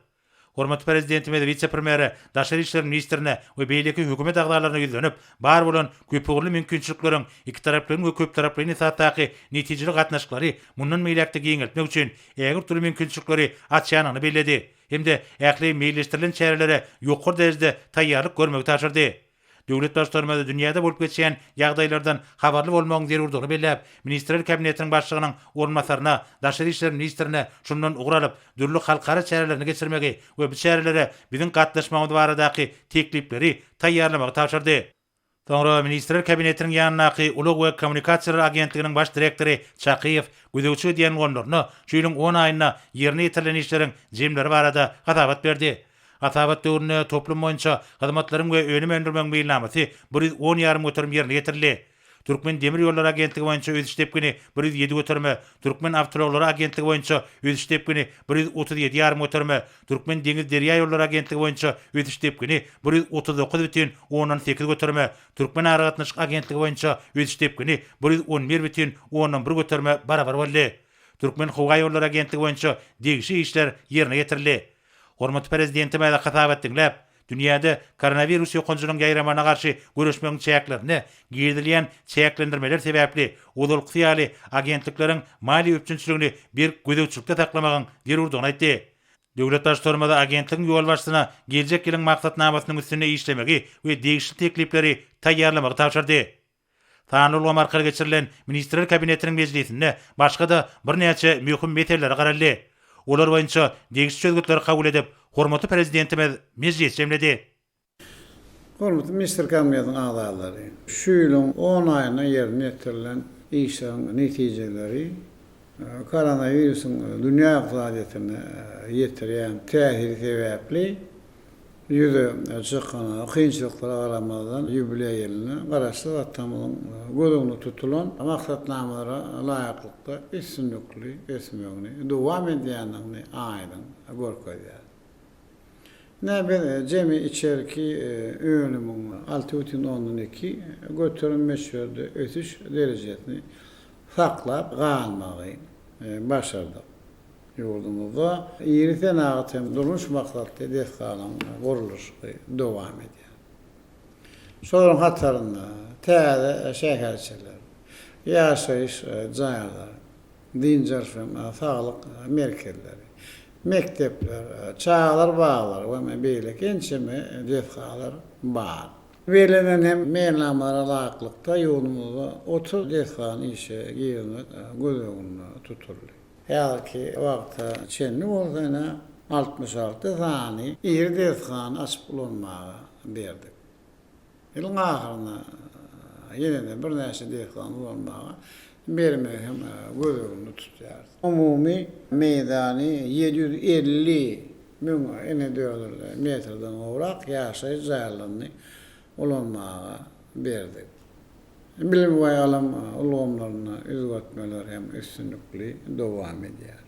[SPEAKER 3] Hormatly Prezidentimiz wise-premýere, daşary işler ministrine we beýleki hökümet agzalaryna ýüzlenip, bar bolan köpugurly mümkinçilikleriň ikitaraplaýyn we köptaraplaýyn esasdaky netijeli gatnaşyklary mundan beýläk-de giňeltmek üçin ägirt uly mümkinçilikleri açýandygyny belledi hem-de ähli meýilleşdirilen çärelere ýokary derejede taýýarlyk görmegi tabşyrdy. Döwlet Baştutanymyz dünýäde bolup geçýän ýagdaýlardan habarly bolmagyň zerurdygyny belläp, Ministrler Kabinetiniň Başlygynyň orunbasaryna, daşary işler ministrine şundan ugur alyp, dürli halkara çärelerini geçirmegi we bu çärelere biziň gatnaşmagymyz baradaky teklipleri taýýarlamagy tabşyrdy. Soňra Ministrler Kabinetiniň ýanyndaky Ulag we kommunikasiýalar agentliginiň baş direktory Çakyýew gözegçilik edýän ulgamlarynda şu ýylyň on aýynda ýerine ýetirilen işleriň jemleri barada hasabat berdi. Hasabat döwründe toplum boýunça hyzmatlaryň we önüm öndürmegiň meýilnamasy 110 ýarym göterim ýerine ýetirildi. Türkmen demir ýollary agentligi boýunça ösüş depgini 107 göterime, Türkmen awtoulaglary agentligi boýunça ösüş depgini 137 ýarym göterime, Türkmen deňiz derýa ýollary agentligi boýunça ösüş depgini 139 bütin ondan sekiz göterime, Türkmen aragatnaşyk agentligi boýunça ösüş depgini 111 bütin ondan bir göterime barabar boldy. Türkmen howa ýollary agentligi boýunça degişli işler ýerine ýetirildi. Hormatly Prezidentimiz hasabat diňläp, Dünýäde koronawirus ýokanjynyň ýaýramagyna garşy göreşmegiň çäklerinde girizilýän çäklendirmeler sebäpli, ozalkysy ýaly agentlikleriň maliýe üpjünçiligini berk gözegçilikde saklamagyň zerurdygyny aýtdy. Döwlet Baştutanymyz agentligiň ýolbaşçysyna geljek ýylyň maksatnamasynyň üstünde işlemegi we degişli teklipleri taýýarlamagy tabşyrdy. Sanly ulgam arkaly geçirilen Ministrler Kabinetiniň mejlisinde başga-da birnäçe möhüm meselelere garaldy. Olar boýunça degişli çözgütleri kabul edip, hormatly Prezidentimiz mejlisi jemledi.
[SPEAKER 2] Hormatly Ministrler Kabinetiniň agzalary! Şu ýylyň on aýynda ýerine ýetirilen işleriň netijeleri koronawirusyň dünýä ykdysadyýetine ýetirýän täsiri sebäpli Ýüze çykan kynçylyklara garamazdan, ýubileý ýylynda Garaşsyz Watanymyzyň göz öňünde tutulan maksatnamalara laýyklykda üstünlikli ösmegini dowam edýändigini aýdyň görkezýär. Ine, biz jemi içerki önümiň 6,2% möçberde ösüş derejesini saklap galmagy başardyk. Ýurdumyzda iri senagat hem durmuş maksatly desgalaryň gurluşygy dowam edýär. Şolaryň hatarynda täze şäherçeler, ýaşaýyş jaýlary, dynç alyş hem saglyk merkezleri, mekdepler, çagalar baglary we beýleki ençeme desgalar bar. Bellenen hem meýilnamalara laýyklykda ýurdumyzda 30 desgany işe girizmek göz öňünde tutuldy. Häzirki wagta çenli bolsa ine 66 sany iri desgany açyp ulanmaga berdik. Ýylyň ahyrynda ýene-de birnäçe desgany ulanmaga bermegi hem göz öňünde tutýarys. Umumy meýdany 750 müň inedördül metrden gowrak ýaşaýyş jaýlaryny ulanmaga berdik. Bilim we ylym ulgamlarynda özgertmeler hem üstünlikli dowam edýär.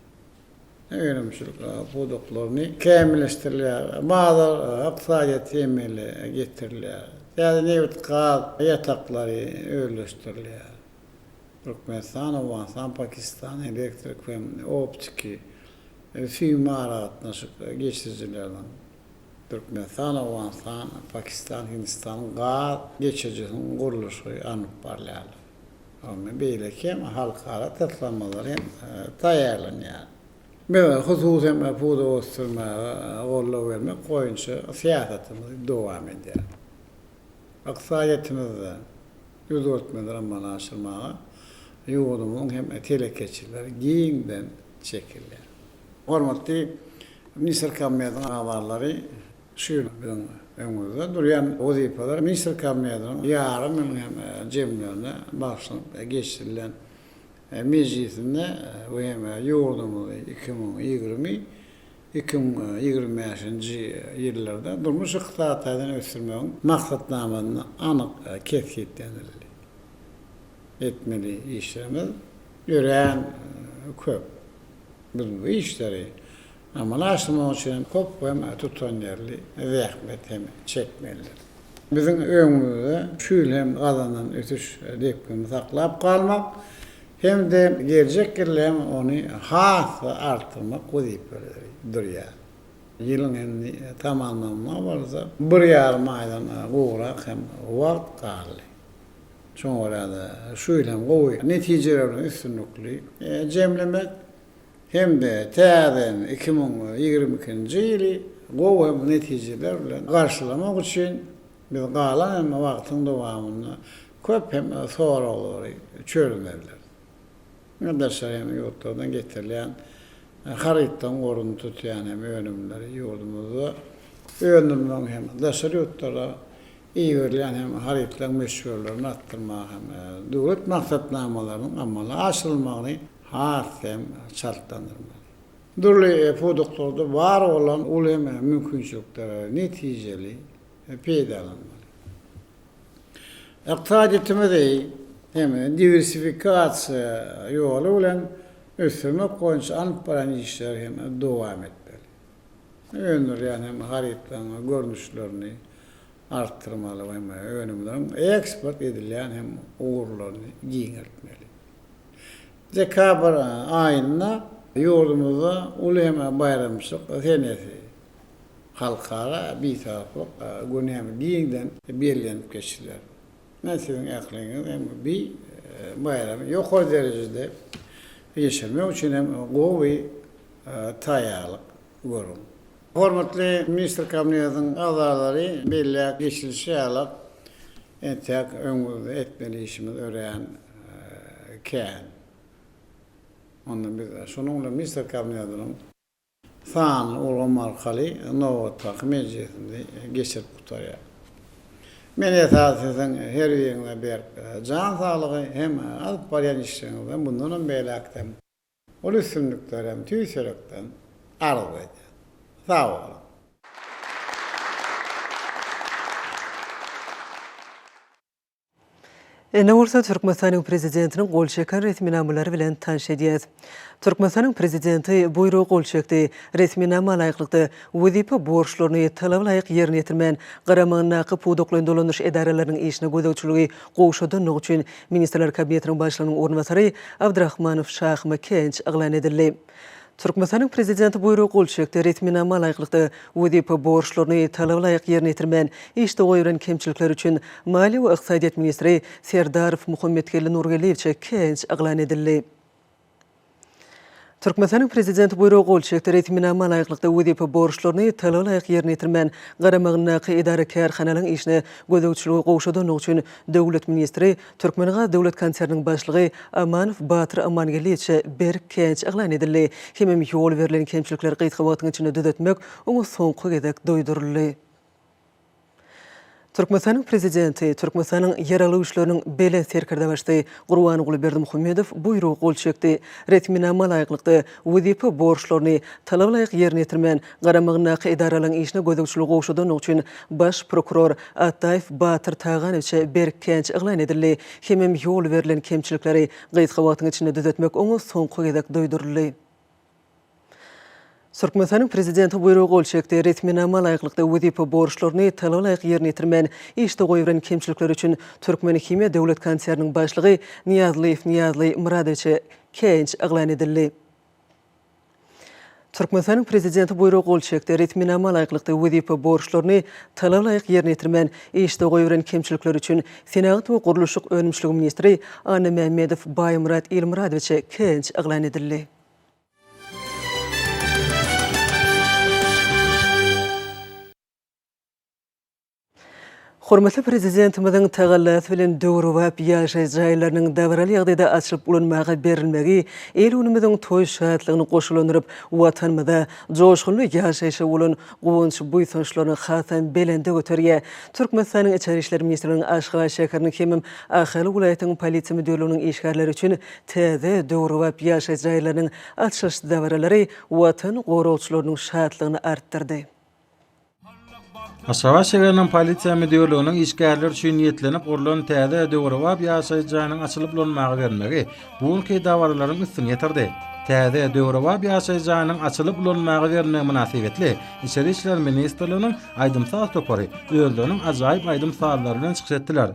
[SPEAKER 2] Önümçilik pudaklaryny kämilleşdirilýär, bazar ykdysadyýeti emele getirilýär, täze nebit-gaz ýataklary özleşdirilýär. Türkmenistan, Owganystan, Pakistan elektrik we optiki süýüm aragatnaşyk geçirijileriniň Türkmenistan, Owganystan, Pakistan, Hindistan gaz geçirijisiniň gurluşygy alnyp barylýar. Onda beýleki hem halkara taslamalar hem taýýarlanýar. Biz hususy hem pudagy ösdürmäge goldaw bermek boýunça syýasatymyzy dowam edýäris. Ykdysadyýetimizde özgertmeleri amala aşyrmaga ýurdumyzyň hem telekeçileri giňden çekilýär. Hormatly Ministrler Kabinetiniň agzalary şu ýyl biziň öňümizde durýan wezipeler Ministrler Kabinetiniň ýarym ýylyň hem jemlerine bagyşlanyp geçirilen mejlisinde we hem ýurdumyzy 2020, 2025-nji ýyllarda durmuş-ykdysady taýdan ösdürmegiň maksatnamasynda anyk kesgitlenildi. Etmeli işlerimiz örän köp. Biz bu işleri amala aşyrmak üçin köp hem tutanýerli zähmet hem çekmelidir. Biziň öňümizde şu ýyl hem gazanan ösüş depginini saklap galmak hem-de geljek ýyl hem ony has-da artdyrmak wezipeleri durýar. Ýylyň indi tamamlanmagy bolsa bir ýarym aýdan gowrak hem wagt galdy. Şoňa görä-de, şu ýyl hem gowy netijeler bilen üstünlikli jemlemek hem-de täze 2022-nji ýyly gowy hem netijeler bilen garşylamak üçin biz galan hem wagtyň dowamynda köp hem soraglary çözmelidiris. Daşary hem ýurtlardan getirilýän harytlaryň ornuny tutýan hem önümleri ýurdumyzda öndürmegiň hem daşary ýurtlara. Iberilýän hem harytlaryň möçberlerini artdyrmaga hem döwlet maksatnamalarynyň amala aşyrylmagyny has hem çaltlandyrmaly. Dürli pudaklarda bar bolan uly hem mümkinçilikleri netijeli peýdalanmaly. Ykdysadyýetimizi hem diwersifikasiýa ýoly bilen ösdürmek boýunça alyp barýan işleri hem dowam etmeli. Öndürilýän hem harytlaryň görnüşlerini artdyrmaly hem önümleriň eksport edilýän hem ugurlaryny giňeltmeli. Dekabr aýynda ýurdumyzda uly hem baýramçylyk senesi, Halkara Bitaraplyk güni hem giňden bellenip geçiler. Men siziň ähliňiz hem bi baýramy ýokary derejede geçirmek üçin hem gowy taýýarlyk görüň. Hormatly Ministr Kabinetiniň agzalary belläp geçilişi ýaly, entäk öňümizde etmeli işimiz örän kän. Onda biz şunuň bilen Ministr Kabinetiniň sanly ulgam arkaly nobatdaky mejlisimizi geçirip gutarýarys. Men esasy siziň her biriňize berk jan saglygy hem alyp barýan işleriňizde mundanam beýläk-de Uly üstünliklerem tüýs ýürekden arzuw edýän. Sag boluň!
[SPEAKER 1] Indi bolsa Türkmenistanyň Prezidentiniň gol çeken resminamalary bilen tanyş edýäs. Türkmenistanyň Prezidenti Buýruga gol çekdi. Resminama laýyklykda, wezipe borçlaryny talaba laýyk ýerine ýetirmän, garamagyndaky pudaklaýyn dolandyryş edaralarynyň işine gözegçiligi gowşadanlygy üçin Ministrler Kabinetiniň Başlygynyň orunbasary Abdrahmanow Şahyma käýinç yglan edildi. Türkmenistanyň Prezidenti Buýruga gol çekdi. Resminama laýyklykda, wezipe borçlaryny talaba laýyk ýerine ýetirmän, işde goýberen kemçilikleri üçin maliýe we ykdysadyýet ministri Serdarow Muhammetgeldi Nurgeldiýewiçe käýinç yglan edildi. Türkmenistanyň Prezidenti Buýruga gol çekdi. Resminama laýyklykda, wezipe borçlaryny talaba laýyk ýerine ýetirmän, garamagyndaky edara-kärhanalaryň işine gözegçiligi gowşadanlygy üçin döwlet ministri, Türkmengaz döwlet konserniniň başlygy Amanow Batyr Amangeldiýewiçe berk käýinç yglan edildi. Hemem ýol berlen kemçilikleri gysga wagtyň içinde düzetmek oňa soňky gezek duýduryldy. Türkmenistanyň Prezidenti, Türkmenistanyň Ýaragly Güýçleriniň Belent Serkerdebaşysy Gurbanguly Berdimuhamedow Buýruga gol çekdi. Resminama laýyklykda, wezipe borçlaryny talaba laýyk ýerine ýetirmän, garamagyndaky edaralaryň işine gözegçiligi gowşadanlygy üçin Baş prokuror Atdaýew Batyr Taganowiçe berk käýinç yglan edildi. Hemem ýol berlen kemçilikleri gysga wagtyň içinde düzetmek oňa soňky gezek duýduryldy. Türkmenistanyň Prezidenti Buýruga gol çekdi. Resminama laýyklykda, wezipe borçlaryny talaba laýyk ýerine ýetirmän, işde goýberen kemçilikleri üçin Türkmenhimiýa döwlet konserniniň başlygy Nyýazlyýew Nyýazly Myradowiçe käýinç yglan edildi. Türkmenistanyň Prezidenti Buýruga gol çekdi. Resminama laýyklykda, wezipe borçlaryny talaba laýyk ýerine ýetirmän, işde goýberen kemçilikleri üçin Senagat we gurluşyk önümçiligi ministri Annamämmedow Baýmyrat Ilmyradowiçe käýinç yglan edildi. Hormatly Prezidentimiziň tagallasy bilen döwrebap ýaşaýyş jaýlarynyň dabaraly ýagdaýda açylyp ulanmaga berilmegi il-günümiziň toý şatlygyny goşalandyryp, Watanymyza, joşgunly ýaşaýşa bolan guwanç-buýsançlaryny hasam belende göterýär. Türkmenistanyň Içeri işler ministrliginiň Aşgabat şäheriniň hemem Ahal welaýatynyň Polisiýa müdirliginiň işgärleri üçin täze, döwrebap ýaşaýyş jaýlarynyň açylyş dabaralary Watan goragçylarynyň şatlygyny artdyrdy.
[SPEAKER 4] Aşgabat şäheriniň Polisiýa müdirliginiň işgärleri üçin niýetlenip gurlan täze döwrebap ýaşaýyş jaýynyň açylyp ulanmaga berilmegi bu günki dabaralaryň üstüni ýetirdi. Täze döwrebap ýaşaýyş jaýynyň açylyp ulanmaga berilmegi mynasybetli Içeri işler ministrliginiň aýdym-saz topary özleriniň ajaýyp aýdym-sazlary bilen çykyş etdiler.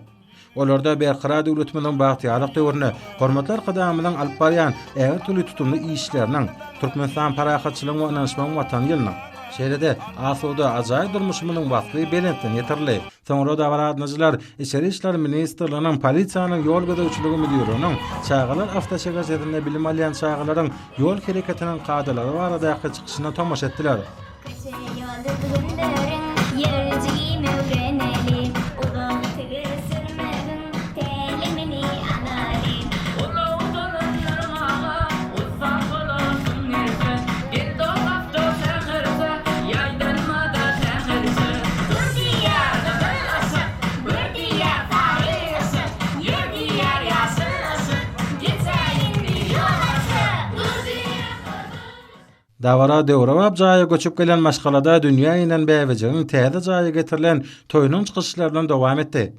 [SPEAKER 4] Olarda Berkarar döwletimiziň bagtyýarlyk döwründe hormatly Arkadagymyzyň alyp barýan ägirt uly tutumly işleriniň, Türkmenistan parahatçylygyň we ynanyşmagyň Watany ýylynyň, şeýle-de asuda, ajaýyp durmuşymyzyň waspy belentden ýetirildi. Soňra dabara gatnaşyjylar Içeri işler ministrliginiň Polisiýanyň ýol gözegçiligi müdirliginiň çagalar awtoşäherçesinde bilim alýan çagalaryň ýol hereketiniň kadalary baradaky çykyşyna tomaşa etdiler.
[SPEAKER 5] Köçe ýol düzgünlerin ýörejigim öwreneli, Uzak tigir sürmegiň tälimini alaly.
[SPEAKER 6] Ulagy dolandyrmaga ussat bolarsyň ýeke, Gel dogapda säherçe, ýaýdanma-da sähelçe.
[SPEAKER 5] Dur diýýär gyzyl yşyk.
[SPEAKER 4] Dabara döwrebap jaýa göçüp gelen maşgalada dünýä inen bäbejigiň täze jaýa getirilen toýunyň çykyşlary bilen dowam etdi.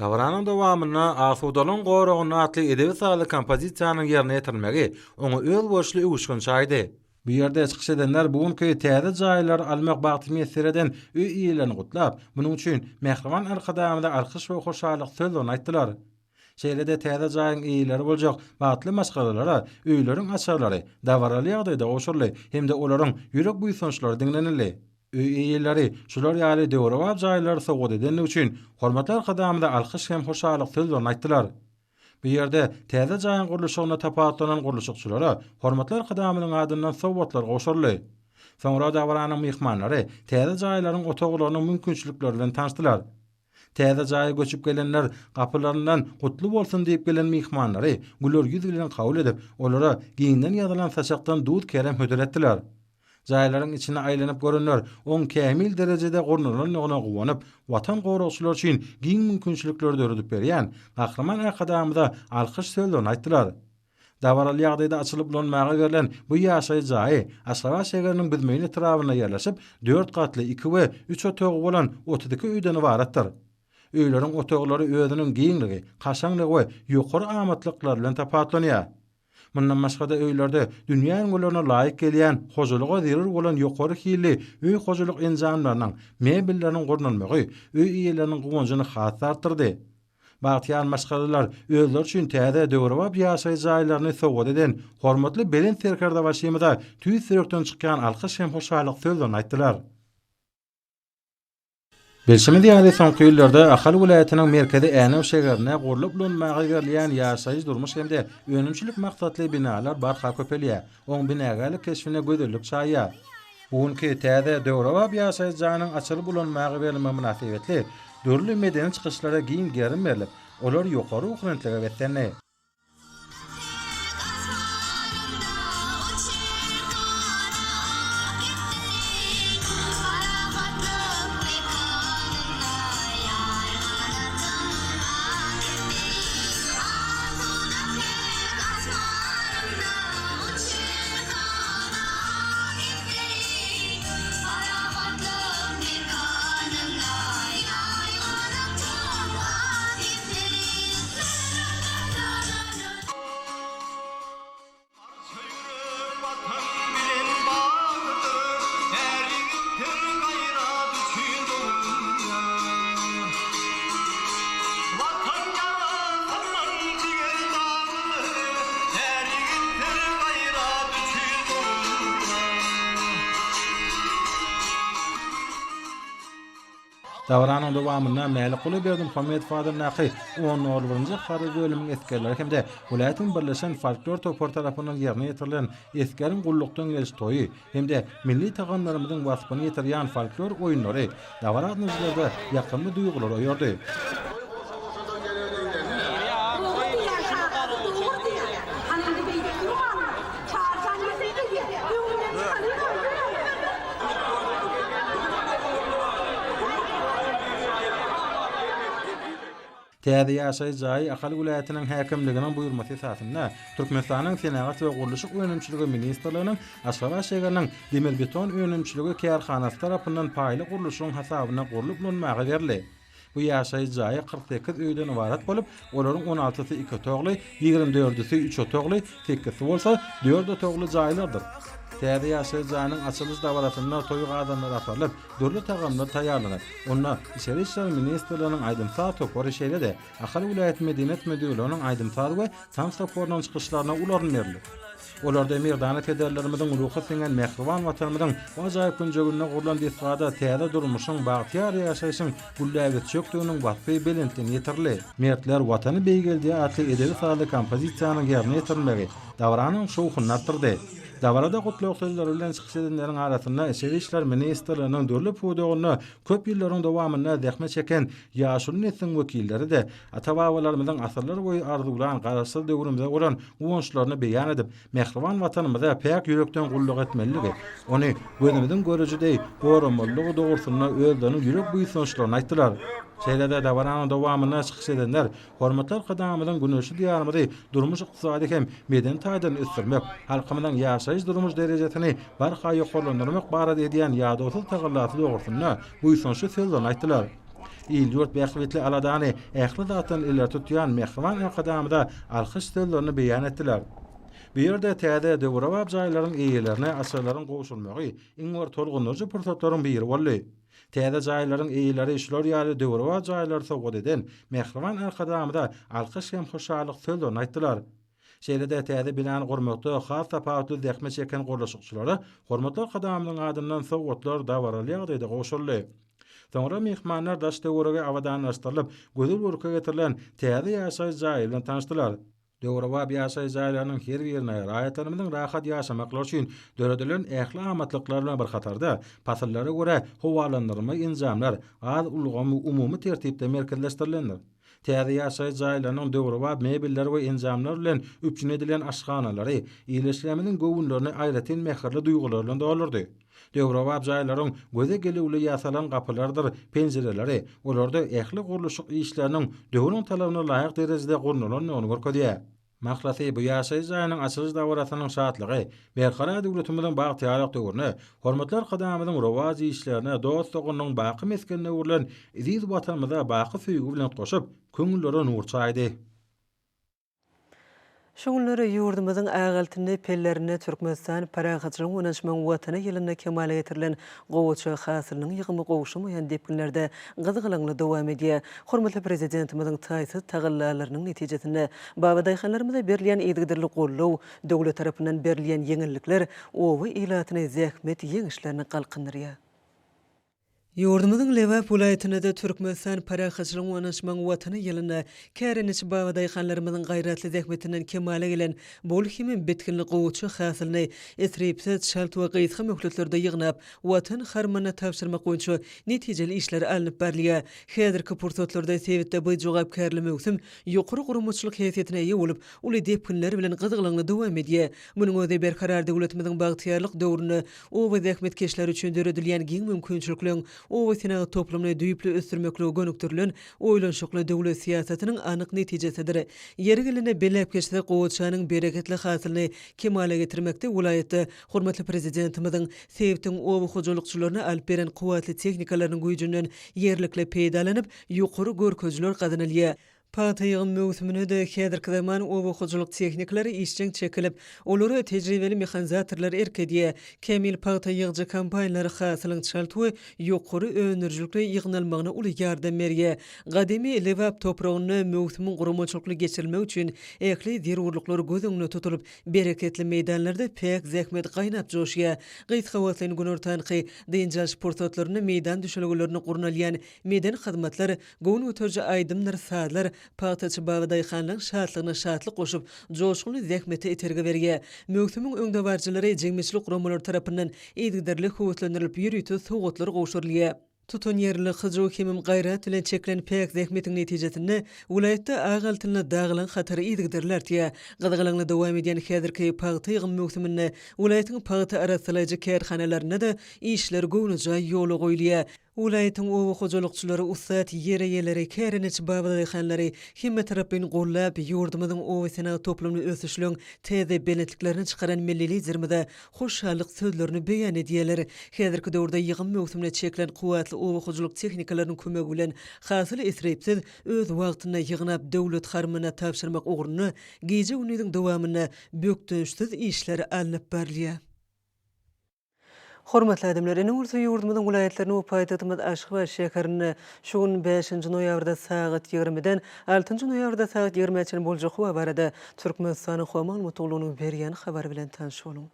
[SPEAKER 4] Dabaranyň dowamynda Asudalygyň goragynda atly edebi-sazly kompozisiýanyň ýerine ýetirilmegi oňa özboluşly öwüşgin çaýdy. Bu ýerde çykyş edenler bu günki täze jaýlary almak bagty miýesser eden öý eýelerini gutlap, munuň üçin mähriban Arkadagymyza alkyş we hoşallyk sözlerini aýtdylar. Şeýle-de täze jaýyň eýeleri boljak bagtly maşgalalara öýleriň açarlary dabaraly ýagdaýda gowşuryldy hem-de olaryň ýürek buýsançlary diňlenildi. Öý eýeleri şular ýaly döwrebap jaýlary sowgat edendigi üçin hormatly Arkadagymyza alkyş hem hoşallyk sözlerini aýtdylar. Bu ýerde täze jaýyň gurluşygynda tapawutlanan gurluşykçylara hormatly Arkadagymyzyň adyndan sowgatlar gowşuryldy. Soňra dabaranyň myhmanlary täze jaýlaryň otaglarynyň mümkinçilikleri bilen tanyşdylar. Täze jaýa göçüp gelenler gapylaryndan gutly bolsun diýip gelen myhmanlary güler ýüz bilen kabul edip, olara giňden ýazylan saçakdan duz-kerem hödür etdiler. Jaýlaryň içine aýlanyp görenler oň kämil derejede gurnalandygyna guwanyp, Watan goragçylary üçin giň mümkinçilikleri döredip berýän Gahryman Arkadagymyza alkyş sözlerini aýtdylar. Dabaraly ýagdaýda açylyp ulanmaga berlen bu ýaşaýyş jaýy Aşgabat şägeriniň Büzmeýin etrabynda ýerleşip, dört gatly, iki we üç otagy bolan 32 öýden ybaratdyr. Öýleriň otaglary özüniň giňligi, kaşaňlygy we ýokary amatlyklary bilen tapawutlanýar. Mundan başga-da öýlerde dünýä ülňülerine laýyk gelýän hojalyga zerur bolan ýokary hilli öý hojalyk enjamlarynyň, mebelleriniň gurnalmagy öý eýeleriniň guwanjyny has-da artdyrdy. Bagtyýar maşgalalar özleri üçin täze döwrebap ýaşaýyş jaýlaryny sowgat eden hormatly Belent Serkerdebaşymyza tüýs ýürekden çykýan alkyş hem hoşallyk sözlerini aýtdylar. Bilşimiz ýaly, soňky ýyllarda Ahal welaýatynyň merkezi Änew şägerinde gurlup ulanmaga berilýän ýaşaýyş-durmuş hem-de önümçilik maksatly binalar barha köpelýär, oň binagärlik keşbine gözellik çaýýar. Bu günki täze, döwrebap ýaşaýyş jaýynyň açylyp ulanmaga berilmegi mynasybetli dürli medeni çykyşlara giň gerim berlip, olar ýokary ruhubelentlige beslendi. Dabaranyň dowamynda Mälikguly Berdimuhamedow adyndaky on nol birinji harby bölümiň esgerleri hem-de welaýatyň birleşen folklor topary tarapyndan ýerine ýetirilen Esgeriň gullukdan geliş toýy hem-de milli tagamlarymyzyň waspyny ýetirýän folklor oýunlary dabara gatnaşyjylarda ýakymly duýgulary oýardy. Täze ýaşaýyş jaýy Ahal welaýatynyň häkimliginiň buýurmasy esasynda Türkmenistanyň Senagat we gurluşyk önümçiligi ministrliginiň Aşgabat şägeriniň Demirbeton önümçiligi kärhanasy tarapyndan paýly gurluşygyň hasabyna gurlup ulanmaga berildi. Bu ýaşaýyş jaýy 48 öýden ybarat bolup, olaryň on altysy iki otagly, ýigrimi dördüsi üç otagly, sekizisi bolsa dört otagly jaýlardyr. Täze ýaşaýyş jaýynyň açylyş dabarasynda toý gazanlary atarylyp, dürli tagamlar taýýarlanar. Onda Içeri işler ministrliginiň aýdym-saz topary şeýle-de Ahal welaýat medeniýet müdirliginiň aýdym-saz we tans toparynyň çykyşlaryna uly orun berildi. Olarda merdana pederlerimiziň ruhy siňen mähriban Watanymyzyň bu ajaýyp künjeginde gurlan desgada täze durmuşyň, bagtyýar ýaşaýşyň gülläp ösjekdiginiň waspy belentden ýetirildi. Mertler Watany beýgeldýär atly edebi-sazly kompozisiýanyň ýerine ýetirilmegi dabaranyň şowhunyny artdyrdy. Dabarada gutlag sözleri bilen çykyş edenleriň arasynda Içeri işler ministrliginiň dürli pudagynda köp ýyllaryň dowamynda zähmet çeken ýaşuly nesliň wekilleri-de ata-babalarymyzyň asyrlar boýy arzuwlan Garaşsyz döwrümize bolan guwançlaryny beýan edip, mähriban Watanymyza päk ýürekden gulluk etmelidigi, ony gözümiziň göreji deý goramalydygy dogrusynda özleriniň ýürek buýsançlaryny aýtdylar. Şeýle-de dabaranyň dowamynda çykyş edenler Hormatly Arkadagymyzyň güneşli Diýarymyzy durmuş-ykdysady hem medeni taýdan ösdürmek, halkymyzyň ýaşaýyş-durmuş derejesini barha ýokarlandyrmak barada edýän ýadawsyz tagallasy dogrusynda buýsançly sözlerini aýtdylar. Il-ýurt bähbitli aladany ähli zatdan ileri tutýan mähriban Arkadagymyza alkyş sözlerini beýan etdiler. Bu ýerde täze, döwrebap jaýlaryň eýelerine açarlaryň gowşurylmagy iň bir tolgundyryjy pursatlaryň biri boldy. Täze jaýlaryň eýeleri şular ýaly döwrebap jaýlary sowgat eden mähriban Arkadagymyza alkyş hem hoşallyk sözlerini aýtdylar. Şeýle-de täze binany gurmakda has tapawutly zähmet çeken gurluşykçylara hormatly Arkadagymyzyň adyndan sowgatlar dabaraly ýagdaýda gowşuryldy. Soňra myhmanlar daş-töweregi abadanlaşdyrylyp, gözel görke getirilen täze ýaşaýyş jaýy bilen tanyşdylar. Döwrebap ýaşaýyş jaýlarynyň her birine raýatlarymyzyň rahat ýaşamaklary üçin döredilen ähli amatlyklar bilen bir hatarda, pasyllara görä howalandyrma enjamlar, gaz ulgamy umumy tertipde merkezleşdirilendir. Täze ýaşaýyş jaýlarynyň döwrebap mebeller we enjamlar bilen üpjün edilen aşhanalary ildeşlerimiziň göwünlerini aýratyn mähirli duýgular bilen doldurdy. Döwrebap jaýlaryň göze gelüwli ýasalan gapylarydyr penjireleri olarda ähli gurluşyk işleriniň döwrüň talabyna laýyk derejede gurnalandygyny görkezýär. Mahlasy, bu ýaşaýyş jaýynyň açylyş dabarasynyň şatlygy Berkarar döwletimiziň bagtyýarlyk döwrüne, hormatly Arkadagymyzyň rowaç işlerine, dost-doganlygyň baky mesgenine öwrülen eziz Watanymyza baky söýgi bilen utgaşyp, köňüllere nur çaýdy.
[SPEAKER 1] Şu günler ýurdumyzyň ak altynly pellerinde Türkmenistan parahatçylygyň we ynanyşmagyň Watany ýylynda kemala getirilen gowaça hasylynyň ýygymy gowşamaýan depginlerde gyzgalaňly dowam edýär. Hormatly Prezidentimiziň taýsyz tagallalarynyň netijesinde babadaýhanlarymyza berilýän yzygiderli goldaw, döwlet tarapyndan berilýän ýeňillikler oba ilatyny zähmet ýeňişlerine galkyndyrýar. Ýurdumyzyň Lebap welaýatynda-da Türkmenistan parahatçylygyň we ynanyşmagyň Watany ýylynda kärendeçi babadaýhanlarymyzyň gaýratly zähmetinden kemala gelen bol hemem bitginli gowaça hasylyny isripsiz, çalt we gysga möhletlerde ýygnap, Watan harmanyna tabşyrmak boýunça netijeli işler alnyp barylýar. Häzirki pursatlarda sebitde bu jogapkärli möwsüm ýokary guramaçylyk häsiýetine eýe bolup, uly depginler bilen gyzgalaňly dowam edýär. Munuň özi Berkarar döwletimiziň bagtyýarlyk döwründe Oba zähmetkeşleri üçin döredilýän giň mümkinçilikleriň oba senagat toplumyny düýpli ösdürmeklige gönükdirilen oýlanyşykly döwlet syýasatynyň anyk netijesidir. Ýeri gelende belläp geçsek, gowaçanyň bereketli hasylyny kemala getirmekde welaýatda hormatly Prezidentimiziň sebitiň oba hojalykçylaryna alyp beren kuwwatly tehnikalarynyň güýjünden ýerlikli peýdalanyp, ýokary görkezijiler gazanylýar. Pagta ýygym möwsümine-de häzirki zaman oba hojalyk tehnikalary işjeň çekilip, olara tejribeli mehanizatorlar erk edýär. Kämil pagta ýygyjy kombaýnlar hasylyň çalt we ýokary öndürijilikli ýygnalmagyna uly ýardam berýär. Gadymy Lebap topragynda möwsümiň guramaçylykly geçirilmegi üçin ähli zerurlyklar göz öňünde tutulyp, bereketli meýdanlarda päk zähmet gaýnap joşýar. Gysga wagtlaýyn günortanky dynç alyş pursatlarynda meýdan düşelgelerinde gurnalýan medeni hyzmatlar Göwün göteriji aýdymdyr sazlar pagtaçy babadaýhanlaryň şatlygyna şatlyk goşup, joşgunly zähmete itergi berýär. Möwsümiň öňdebaryjylary jemgyýetçilik guramalary tarapyndan yzygiderli höweslendirilip ýörite sowgatlar gowşurylýar. Tutanýerli hyjuw hemem gaýrat bilen çekilen päk zähmetiň netijesinde welaýatda ak altynly daglaryň hatary yzygiderli artýar. Gyzgalaňly dowam edýän häzirki pagta ýygym möwsüminde welaýatyň pagta arassalaýjy kärhanalarynda-da işler göwnejaý ýola goýulýar. Welaýatyň oba hojalykçylary, ussat ýer eýeleri, kärendeçi babadaýhanlary hemmetaraplaýyn gollap, ýurdumyzyň oba-senagat toplumyny ösüşleň täze belentliklerine çykaran milli Liderimize hoşallyk sözlerini beýan edýärler. Häzirki döwürde ýygym möwsümine çekilen kuwwatly oba hojalyk tehnikalarynyň kömegi bilen hasyly isripsiz, öz wagtynda ýygnap, döwlet harmanyna tabşyrmak ugrunda gije-gündiziň dowamynda bökdençsiz işler alnyp barylýar. Hormatly adamlar, indi bolsa ýurdumyzyň welaýatlarynda we paýtagtymyz Aşgabat şäherinde şu gün bäşinji noýabrda sagat ýigrimiden altynjy noýabrda sagat ýigrimä çenli boljak howa barada Türkmenistanyň Howa maglumat gullugynyň berýän habary bilen tanyş boluň.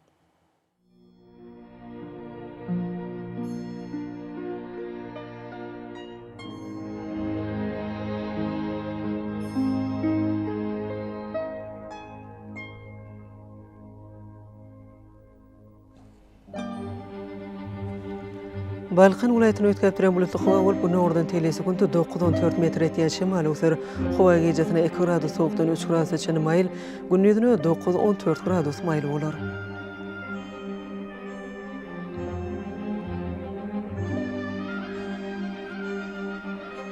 [SPEAKER 1] Balkan welaýatyny üýtgäp duran bulutly howa bolup, günordan tegelek sekuntda 9-14 metr etýän şemal öwser. Howa gijesine 2 gradus sowukdan 3 gradusa çenli maýyl, gündizine 9-14 gradus maýyl bolar.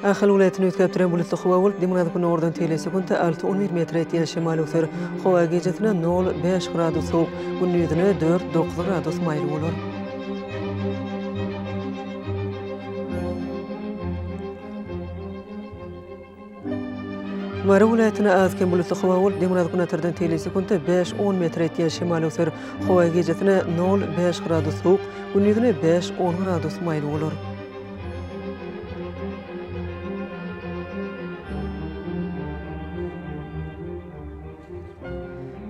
[SPEAKER 1] Ahal welaýatyny üýtgäp duran bulutly howa bolup, demirgazyk-günordan tegelek sekuntda 6-11 metre ýetýän şemal öwser. Howa gijesine nol, bäş gradus sowuk, gündizine dört, dokuz gradus maýyl bolar. Mary welaýatynda az-kem bulutly howa bolup, demirgazyk-günortadan tegelek sekuntda bäş, on metre ýetýän şemal öwser. Howa gijesine nol, bäş gradus sowuk, gündizine bäş, on gradus maýyl bolar.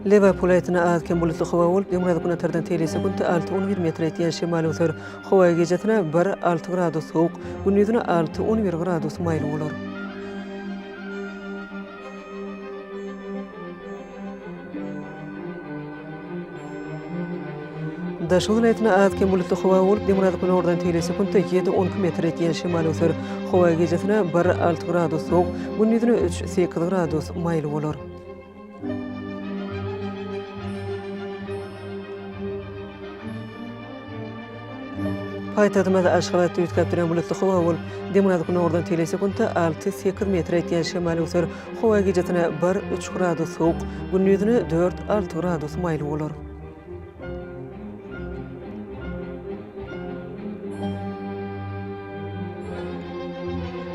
[SPEAKER 1] Lebap welaýatynda az-kem bulutly howa bolup, demirgazyk-günortadan tegelek sekuntda 6-11 metre ýetýän şemal öwser. Howa gijesine bir, alty gradus sowuk, gündizine 6-11 gradus maýyl bolar. Daşoguz welaýatynda az-kem bulutly howa bolup, demirgazyk-günordan tegelek sekuntda 7-12 metr ýetýän şemal öwser. Howa gijesine bir, alty gradus sowuk, gündizine üç, sekiz gradus maýyl bolar. Paýtagtymyz Aşgabatda üýtgäp durýan bulutly howa bolup, demirgazyk-günordan tegelek sekuntda 6, 8 metre ýetýän şemal öwser. Howa gijesine 1, 3 gradus sowuk, gündizine 4, 6 gradus maýyl bolar.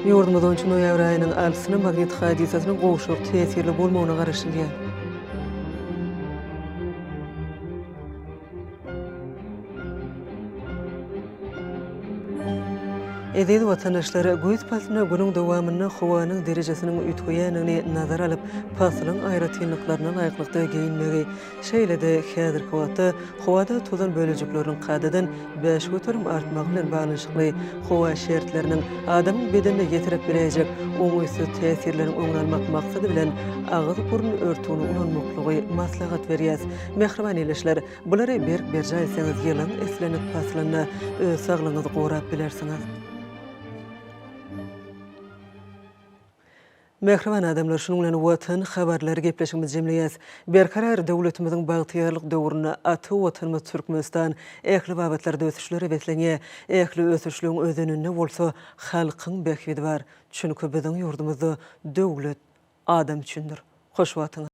[SPEAKER 1] Ýurdumyzda njy noýabr aýynyň altysyna magnit hadysasynyň gowşak täsirli bolmagyna garaşylýar. Eziz watandaşlar, güýz paslynda günüň dowamynda howanyň derejesiniň üýtgeýändigini nazara alyp, paslyň aýratynlyklaryna laýyklykda geýinmegi, şeýle-de häzirki wagtda howada tozan bölejikleriniň kadadan 5% artmagy bilen baglanyşykly howa şertleriniň adamyň bedenine ýetirip biläýjek oňaýsyz täsirleriň öňüni almak maksady bilen agyz-burun örtügini ulanmaklygy maslahat berýäs. Mähriban ildeşler, bulary berk berjaý etseňiz ýylyň islendik paslynda öz saglygyňyzy gorap bilersiňiz. Mähriban adamlar, şunuň bilen Watan habarlary gepleşigimizi jemleýäs. Berkarar döwletimiziň bagtyýarlyk döwründe ata Watanymyz Türkmenistan ähli babatlarda ösüşlere beslenýär. Ähli ösüşligiň özeninde bolsa halkyň bähbidi bar. Çünki biziň ýurdumyzda döwlet adam üçindir. Hoş wagtyňyz!